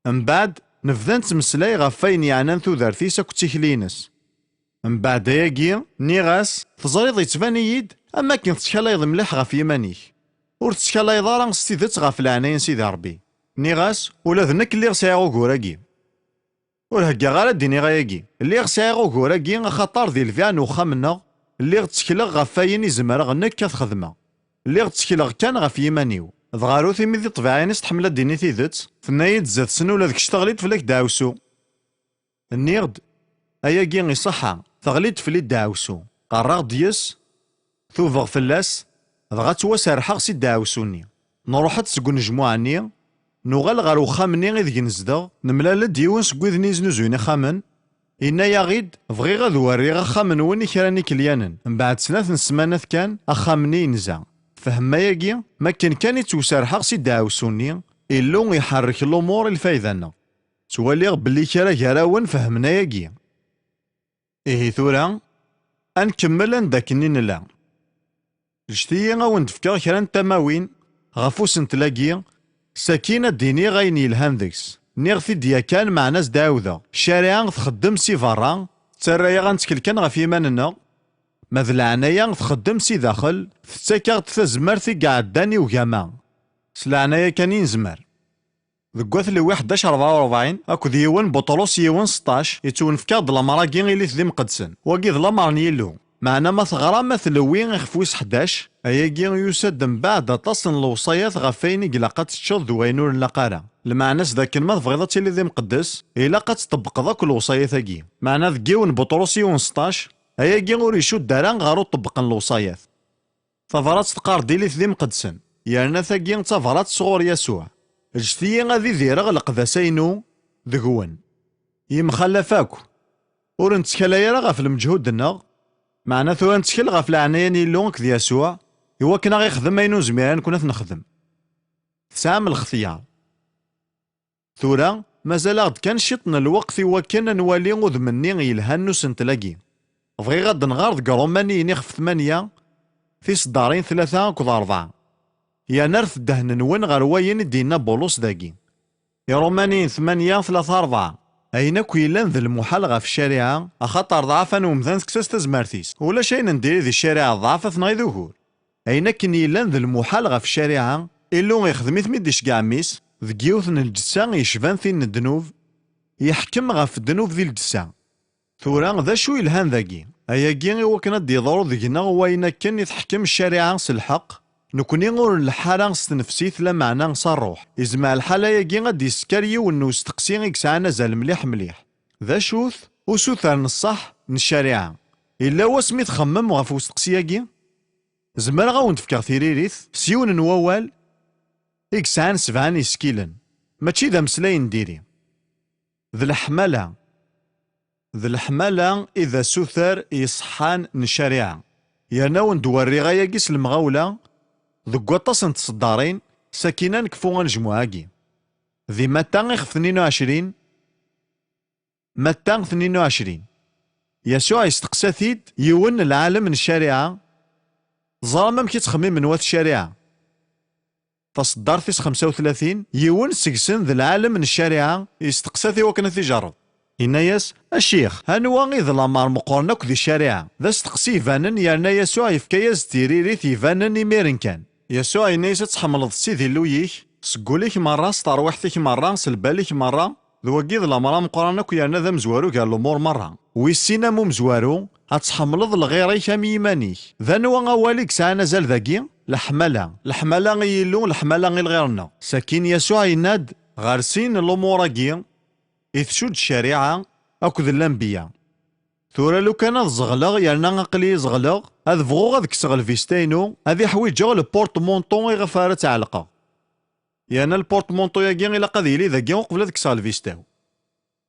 Mbeɛd, nebda nettmeslay ɣef wayen yeɛnan tudert-is akked tikli-ines. Mbeɛd ayagi, nniɣ-as, teẓriḍ, yettban-iyi-d am akken tettkalayeḍ mliḥ ɣef yiman-ik. Ur tettkalayeḍ ara s tidet ɣef leɛnaya n Sidi Ṛebbi. Nniɣ-as, ula d nekk lliɣ sɛiɣ ugur-agi. Ur heggaɣ ara d-iniɣ ayagi. Lliɣ sɛiɣ ugur-agi axaṭer di lbiɛ n uxxam-nneɣ, lliɣ ttekleɣ ɣef wayen i zemreɣ nekk ad t-xedmeɣ. Lliɣ ttekleɣ kan ɣef yiman-iw. Dɣa Rut, imi di ṭṭbiɛa-ines tḥemmel ad d-tini tidet, tenna-yi-d zdat-sen, ula d kečč teɣli-d fell-ak ddeɛwessu. Nniɣ-d, ayagi iṣeḥḥa, teɣli-d fell-i ddeɛwessu. Qerraɣ-d yes, tubeɣ fell-as, dɣa ttwaserrḥeɣ si ddeɛwessu-nni. Nruḥ-d seg unejmuɛ-nni, nuɣal ɣer uxxam-nni ideg nezdeɣ, nemlal-d yiwen seg widen yeznuzuyen ixxamen, yenna-yaɣ-id, bɣiɣ ad werriɣ axxam-nwen i kra n ikelyanen. Mbeɛd snat n ssmanat kan, axxam-nni yenza. Fehem ayagi, makken kan i ttwaserrḥeɣ si ddeɛwessu-nni, Illu iḥerrek lumuṛ i lfayda-nneɣ. Ttwaliɣ belli kra gar-awen fehmen ayagi. Ihi tura, ad nkemmel anda akken i nella. Ǧǧet-iyi a wen-d-fkeɣ kra n tamawin ɣef usentel-agi, sakin ad d-iniɣ ayen yelhan deg-s. Nniɣ-t-id yakan, meɛna ad s-d-ɛawdeɣ. Ccariɛa txeddem si berra, tettarra-yaɣ ad nettkel kan ɣef yiman-nneɣ, ma d leɛnaya txeddem si daxel, tettak-aɣ-d tazmert i iɛeddan i ugama. S leɛnaya kan i nezmer. Deg At Lewwi ḥdac rebɛa u rebɛin akked yiwen Buṭrus yiwen seṭṭac, yettwenfek-aɣ-d lamer-agi ilit d imqedsen. Wagi d lamer n Yillu. Meɛna ma teɣram At Lewwi ixef wis ḥdac, ayagi yusa-d mbeɛd aṭas n lewṣayat ɣef wayen i ilaq ad teččeḍ d wayen ur nlaq ara. Lmeɛna-s d akken ma tebɣiḍ ad tiliḍ d imqeddes, ilaq ad tṭebbqeḍ akk lewṣayat-agi. Meɛna deg yiwen Buṭrus yiwen seṭṭac, ayagi ur icudd ara ɣer uṭebbeq n lewṣayat. Tabrat teqqar-d ilit d imqedsen, yerna tagi d tabrat sɣur Yasuɛ. Ǧǧet-iyi ad idireɣ leqdasa-inu deg-wen. Yemxallaf akk. Ur nettkalay ara ɣef lmeǧhud-nneɣ, meɛna tura nettkel ɣef leɛnaya n Yillu akked Yasuɛ, iwakken ad ɣ-ixdem ayen ur nezmir ara nekkni ad t-nexdem. Tesɛam lxetyar. Tura, mazal-aɣ-d kan ciṭ n lweqt i wakken ad nwali udem-nni yelhan n usentel-agi. Bɣiɣ ad d-nɣer deg Ṛumaniyen ixef tmanya, tiseddarin tlata akked ṛebɛa. Yerna rret ddehn-nwen ɣer wayen i d-yenna Bulus dagi. Iṛumaniyen tmanya tlata ṛebɛa. Ayen akk yellan d lmuḥal ɣef ccariɛa, axaṭer ḍɛafa n umdan tekkes-as tazmert-is. Ulac ayen n diri di ccariɛa d ḍḍɛafat neɣ i d ugur. Ayen akken yellan d lmuḥal ɣef ccariɛa, Illu ixdem-it mi d-iceggeɛ mmi-s, deg yiwet n lǧetta yecban tin n ddnub, yeḥkem ɣef ddnub di lǧetta. Tura, d acu yelhan dagi? Ayagi i wakken ad d-yeḍru deg-neɣ wayen akken i teḥkem ccariɛa s lḥeqq, nekni ur nleḥḥ ara s tnefsit, lameɛna s ṛṛuḥ. Izmeɛ lḥal ayagi ad d-yessker yiwen n usteqsi i yesɛan azal mliḥ mliḥ. D acu-t usuter n ṣṣeḥ n ccariɛa? Yella wasmi txemmem ɣef usteqsi-agi? Zemreɣ a wen-d-fkeɣ tiririt s yiwen n wawal i yesɛan sebɛa n yisekkilen, mačči d ameslay n diri. D leḥmala. D leḥmala i d asuter iṣeḥḥan n ccariɛa. Yerna a wen-d-werriɣ ayagi s lemɣawla deg waṭas n tseddarin, sakin ad nekfu anejmuɛ-agi. Di Matta ixef tnin u ɛecrin, Matta tnin u ɛecrin. Yasuɛ yesteqsa-t-id yiwen n lɛalem n ccariɛa, teẓram amek i ttxemmimen wat ccariɛa. Taṣeddart tis xemsa u tlatin, yiwen seg-sen d lɛalem n ccariɛa, yesteqsa-t i wakken ad t-ijerreb. Yenna-yas, a ccix, anwa i d lameṛ meqqren akk di ccariɛa? D asteqsi ibanen, yerna Yasuɛ yefka-yas-d tiririt ibanen imiren kan. Yasuɛ yenna-yas, ad tḥemmleḍ Sidi Illu-yik, seg wul-ik merra, s terwiḥt-ik merra, s lbal-ik merra, d wagi d lameṛ ameqqran akk, yerna d amezwaru gar lumuṛ merra. Wis sin am umezwaru, ad tḥemmleḍ lɣir-ik am yiman-ik. D anwa awal i yesɛan azal dagi? Leḥmala. Leḥmala i Yillu, leḥmala i lɣir-nneɣ. Sakin Yasuɛ yenna-d, ɣer sin n lumuṛ-agi i tcudd ccariɛa akked lanbeyya. Tura lukan ad zeɣleɣ, yerna aql-iyi zeɣleɣ, ad bɣuɣ ad kkseɣ lvista-inu, ad iḥwiǧeɣ lpurṭmunṭu iɣef ara tt-ɛelqeɣ. Yerna lpurṭmunṭu-agi ilaq ad yili dagi uqbel ad kkseɣ lvista-w.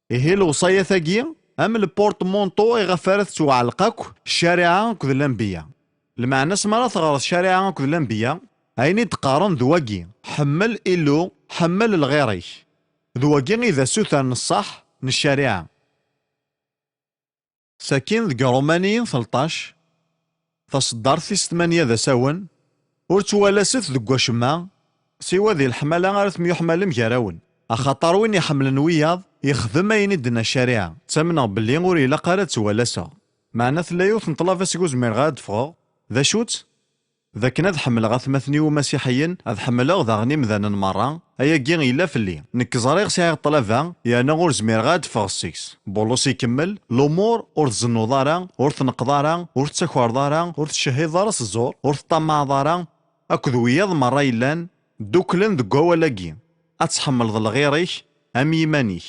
Ihi lewṣayat-agi, am lpurṭmunṭu iɣef ara tettwaɛelq akk ccariɛa akked lanbeyya. Lmeɛna-s, mi ara teɣreḍ ccariɛa akked lanbeyya, ayen i d-qqaren d wagi, ḥemmel Illu, ḥemmel lɣir-ik. D wagi i d asuter n ṣṣeḥ n ccariɛa. Sakin deg Ṛumaniyen tleṭṭac, taṣeddart tis tmanya d asawen, ur ttwalaset deg wacemma, siwa di leḥmala ara temyuḥmalem gar-awen. Axaṭer win iḥemmlen wiyaḍ, yexdem ayen i d-tenna ccariɛa. Ttamneɣ belli ur ilaq ara ad ttwalaseɣ. Meɛna tella yiwet n ṭṭlaba seg ur zmireɣ ara ad d-ffɣeɣ. D acu-tt? D akken ad ḥemmleɣ atmaten-iw imasiḥiyen, ad ḥemmleɣ daɣen imdanen merra, ayagi yella fell-i. Nekk ẓriɣ sɛiɣ ṭṭlaba, yerna ur zmireɣ ad d-ffɣeɣ seg-s. Bulus ikemmel, lumuṛ ur tzennuḍ ara, ur tneqqeḍ ara, ur tettakreḍ ara, ur tettcehhideḍ ara s ẓẓur, ur teṭṭamaɛeḍ ara, akked wiyaḍ merra yellan, dduklen deg wawal-agi, ad tḥemmleḍ lɣir-ik am yiman-ik.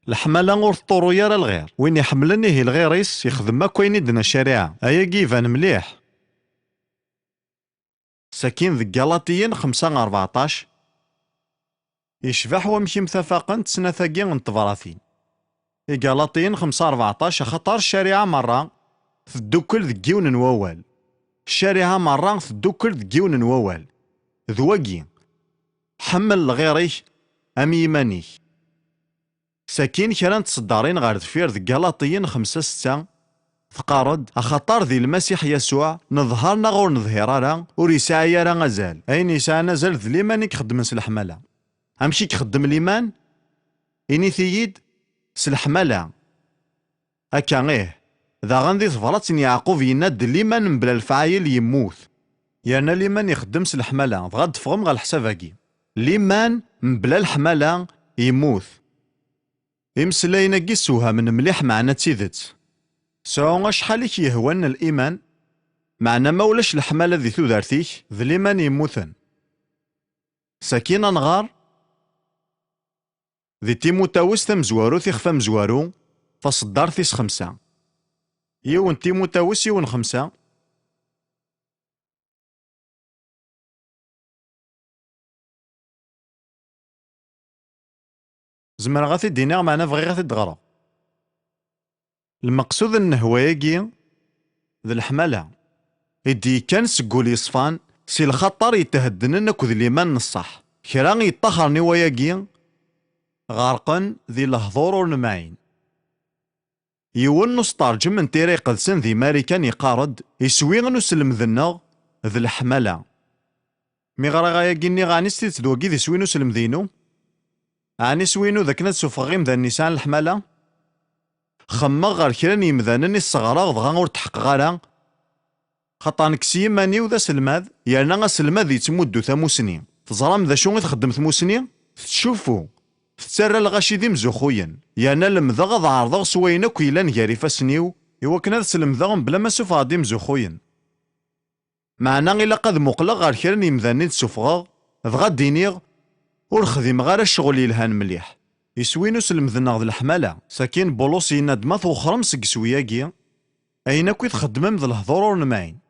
Leḥmala ur teṭṭuruy ara lɣir. Win iḥemmlen ihi lɣir-is, ixdem akk ayen i d-tenna ccariɛa. Ayagi iban mliḥ. Sakin deg Galatiyen xemsa ṛebɛeṭṭac, yecbeḥ wamek i mtafaqent snat-agi n tebratin. Igalatiyen xemsa ṛebɛeṭṭac, axaṭer ccariɛa merra teddukel deg yiwen n wawal. Ccariɛa merra teddukel deg yiwen n wawal. D wagi, ḥemmel lɣir-ik am yiman-ik. Sakin kra n tseddarin ɣer deffir deg Galatiyen xemsa setta, teqqar-d, axaṭer di Lmasiḥ Yasuɛ, neḍher neɣ ur neḍhir ara, ur yesɛi ara azal. Ayen yesɛan azal d liman i ixeddmen s leḥmala. Amek i ixeddem liman? Init-iyi-d, s leḥmala. Akka ih. Daɣen di tebrat n Yeɛqub yenna-d, liman mebla lefɛayel yemmut. Yerna liman ixeddem s leḥmala, dɣa d-teffɣem ɣer leḥsab-agi. Liman mebla leḥmala yemmut. Imeslayen-agi ssewhamen mliḥ meɛna d tidet. Sɛu acḥal i k-yehwan n liman, meɛna ma ulac leḥmala di tudert-ik, d liman yemmuten. Sakin ad nɣer di Timutawes tamezwarut, ixef amezwaru, taṣeddart tis xemsa. Yiwen Timutawes, yiwen xemsa. Zemreɣ ad t-id-iniɣ, meɛna bɣiɣ ad t-id-ɣreɣ. Lmeqsud n nnehwa-agi d leḥmala i d-yekkan seg wul yeṣfan, si lxaṭer yetheddnen akked liman n ṣṣeḥ. Kra yeṭṭaxren i wayagi, ɣerqen di lehdur ur nemɛin. Yiwen n usṭerǧem n Tira Iqedsen di Marikan yeqqar-d, iswi n uselmed-nneɣ d leḥmala. Mi ɣriɣ ayagi-nni, ɛni s tidet d wagi d iswi n uselmed-inu? Ɛni iswi-inu d akken ad sufɣeɣ imdanen yesɛan leḥmala? Xemmeɣ ɣer kra n yimdanen i sseɣreɣ, dɣa ur tḥeqqeɣ ara. Xaṭer nekk s yiman-iw d aselmad, yerna aselmad yettmuddu tamusni. Teẓram d acu i txeddem tmusni? Tettcuffu, tettarra lɣaci d imzuxxuyen, yerna lemdeɣ ad ɛerḍeɣ s wayen akk yellan gar ifassen-iw, iwakken ad slemdeɣ mebla ma sufɣeɣ-d imzuxxuyen. Meɛna ilaq ad muqleɣ ɣer kra n yimdanen i d-sufɣeɣ, dɣa d-iniɣ, ur xdimeɣ ara ccɣel yelhan mliḥ. Iswi n uselmed-nneɣ d leḥmala. Sakin Bulus yenna-d, ma twexxrem seg iswi-agi, ayen akk i txeddmem d lehdur ur nemɛin.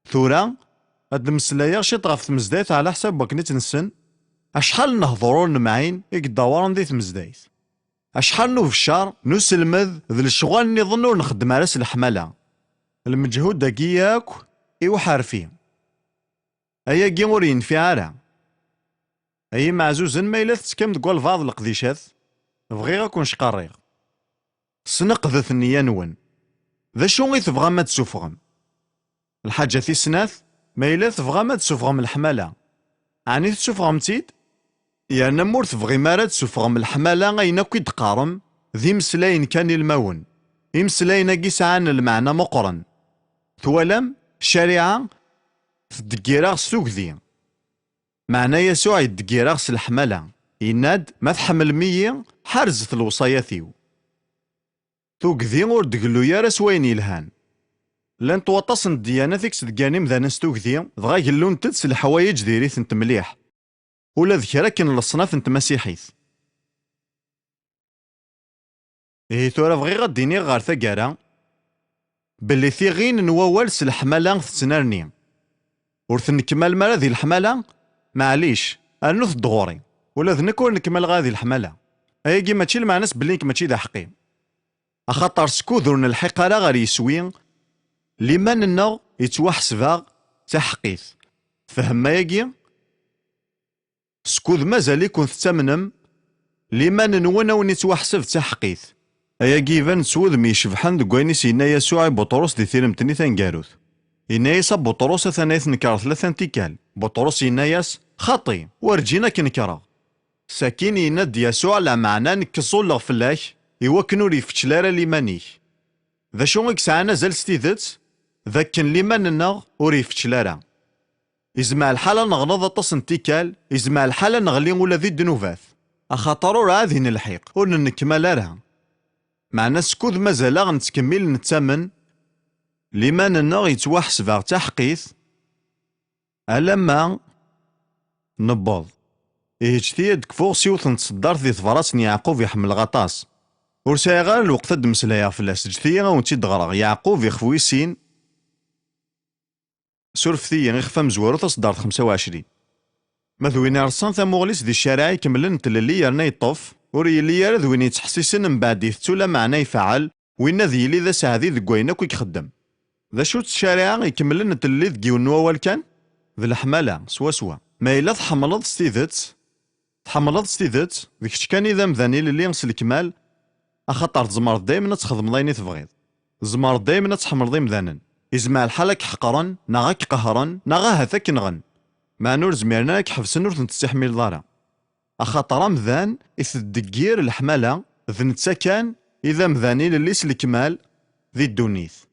Tura, ad d-mmeslayeɣ ciṭ ɣef tmezdayt ɛla ḥsab wakken i tt-nessen. Acḥal n lehdur ur nemɛin i yeddawaren di tmezdayt? Acḥal n ubeccer, n uselmed, d lecɣal nniḍen ur nxeddem ara s leḥmala? Lmeǧhud-agi yakk i uḥerfi. Ayagi ur yenfiɛ ara. Ay imeɛzuzen, ma yella tettekkam deg walbeɛḍ leqdicat, bɣiɣ ad ken-cqarriɣ. Sneqdet nneyya-nwen. D acu i tebɣam ad d-suffɣem? Lḥaǧa tis snat, ma yella tebɣam ad d-suffɣem leḥmala, ɛni tessufɣem-tt-id? Yerna ma ur tebɣim ara ad d-suffɣem leḥmala, ayen akk i d-qqarem d imeslayen kan ilmawen. Imeslayen-agi sɛan lmeɛna meqqren. Twalam, ccariɛa tettdeggir-aɣ s tugdi. Meɛna Yasuɛ yettdeggir-aɣ s leḥmala. Yenna-d, ma tḥemmlem-iyi, ḥerzet lewṣayat-iw. Tugdi ur d-gellu ara s wayen yelhan. Llant waṭas n ddyanat i yettdeggiren imdanen s tugdi, dɣa gellunt-d s leḥwayeǧ diri-tent mliḥ. Ula d kra akken leṣnaf n tmasiḥit. Ihi tura bɣiɣ ad d-iniɣ ɣer taggara belli tiɣin n wawal s leḥmala tettnerni. Ur tennekmalem ara di leḥmala? Maɛlic, rnut-d ɣur-i. Ula d nekk ur nekmal ara di leḥmala. Ayagi mačči lmeɛna-s belli nekk mačči d aḥeqqi. Axaṭer skud ur nelḥiq ara ɣer yeswi, liman-nneɣ yettwaḥseb-aɣ d taḥeqqit. Tfehmem ayagi? Skud mazal-iken tettamnem, liman-nwen a wen-ittwaḥseb d taḥeqqit. Ayagi iban-d s wudem icebḥen deg wayen i s-yenna Yasuɛ i Buṭrus di tiremt-nni taneggarut. Yenna-yas a Buṭrus, atan ay tnekreḍ tlata n tikkal. Buṭrus yenna-yas, xaṭi, werǧin ad k-nekreɣ. Sakin yenna-d Yasuɛ, lameɛna nekk ẓẓulleɣ fell-ak, iwakken ur ifeččel ara liman-ik. D acu i yesɛan azal s tidet? D akken liman-nneɣ ur ifeččel ara. Izmeɛ lḥal ad neɣleḍ aṭas n tikkal, izmeɛ lḥal ad neɣli ula di ddnubat, axaṭer ur ɛad i nelḥiq, ur nennekmal ara. Meɛna skud mazal-aɣ nettkemmil nettamen, liman-nneɣ yettwaḥseb-aɣ d taḥeqqit, alamma newweḍ. Ihi ǧǧet-iyi ad kfuɣ s yiwet n tseddart di tebrat n Yeɛqub i ḥemmleɣ aṭas. Ur sɛiɣ ara lweqt ad d-mmeslayeɣ fell-as, ǧǧet-iyi ad wen-tt-id-ɣreɣ. Yeɛqub, ixef wis sin, surfet-iyi, ixef amezwaru, taseddart xemsa u ɛecrin. Ma d win ireṣṣan tamuɣli-s di ccariɛa ikemlen n tlelli yerna yeṭṭef, ur yelli ara d win yettḥessisen mbeɛd itettu lameɛna ifɛel, winna ad yili d aseɛdi deg wayen akk i ixeddem. D acu-tt ccariɛa ikemlen n tlelli deg yiwen n wawal kan? D leḥmala, swaswa. Ma yella tḥemmleḍ s tidet, tḥemmleḍ s tidet, d kečč kan i d amdan ilelli s lekmal, axaṭer tzemreḍ daymen ad txedmeḍ ayen i tebɣiḍ. Tzemreḍ daymen ad tḥemmleḍ imdanen. Izmeɛ lḥal ad k-ḥeqren, neɣ ad k-qehren, neɣ ahat ad k-nɣen. Meɛna ur zmiren ara ad k-ḥebsen, ur ten-tessiḥmileḍ ara. Axaṭer amdan iteddeggir leḥmala, d netta kan i d amdan ilelli s lekmal di ddunit.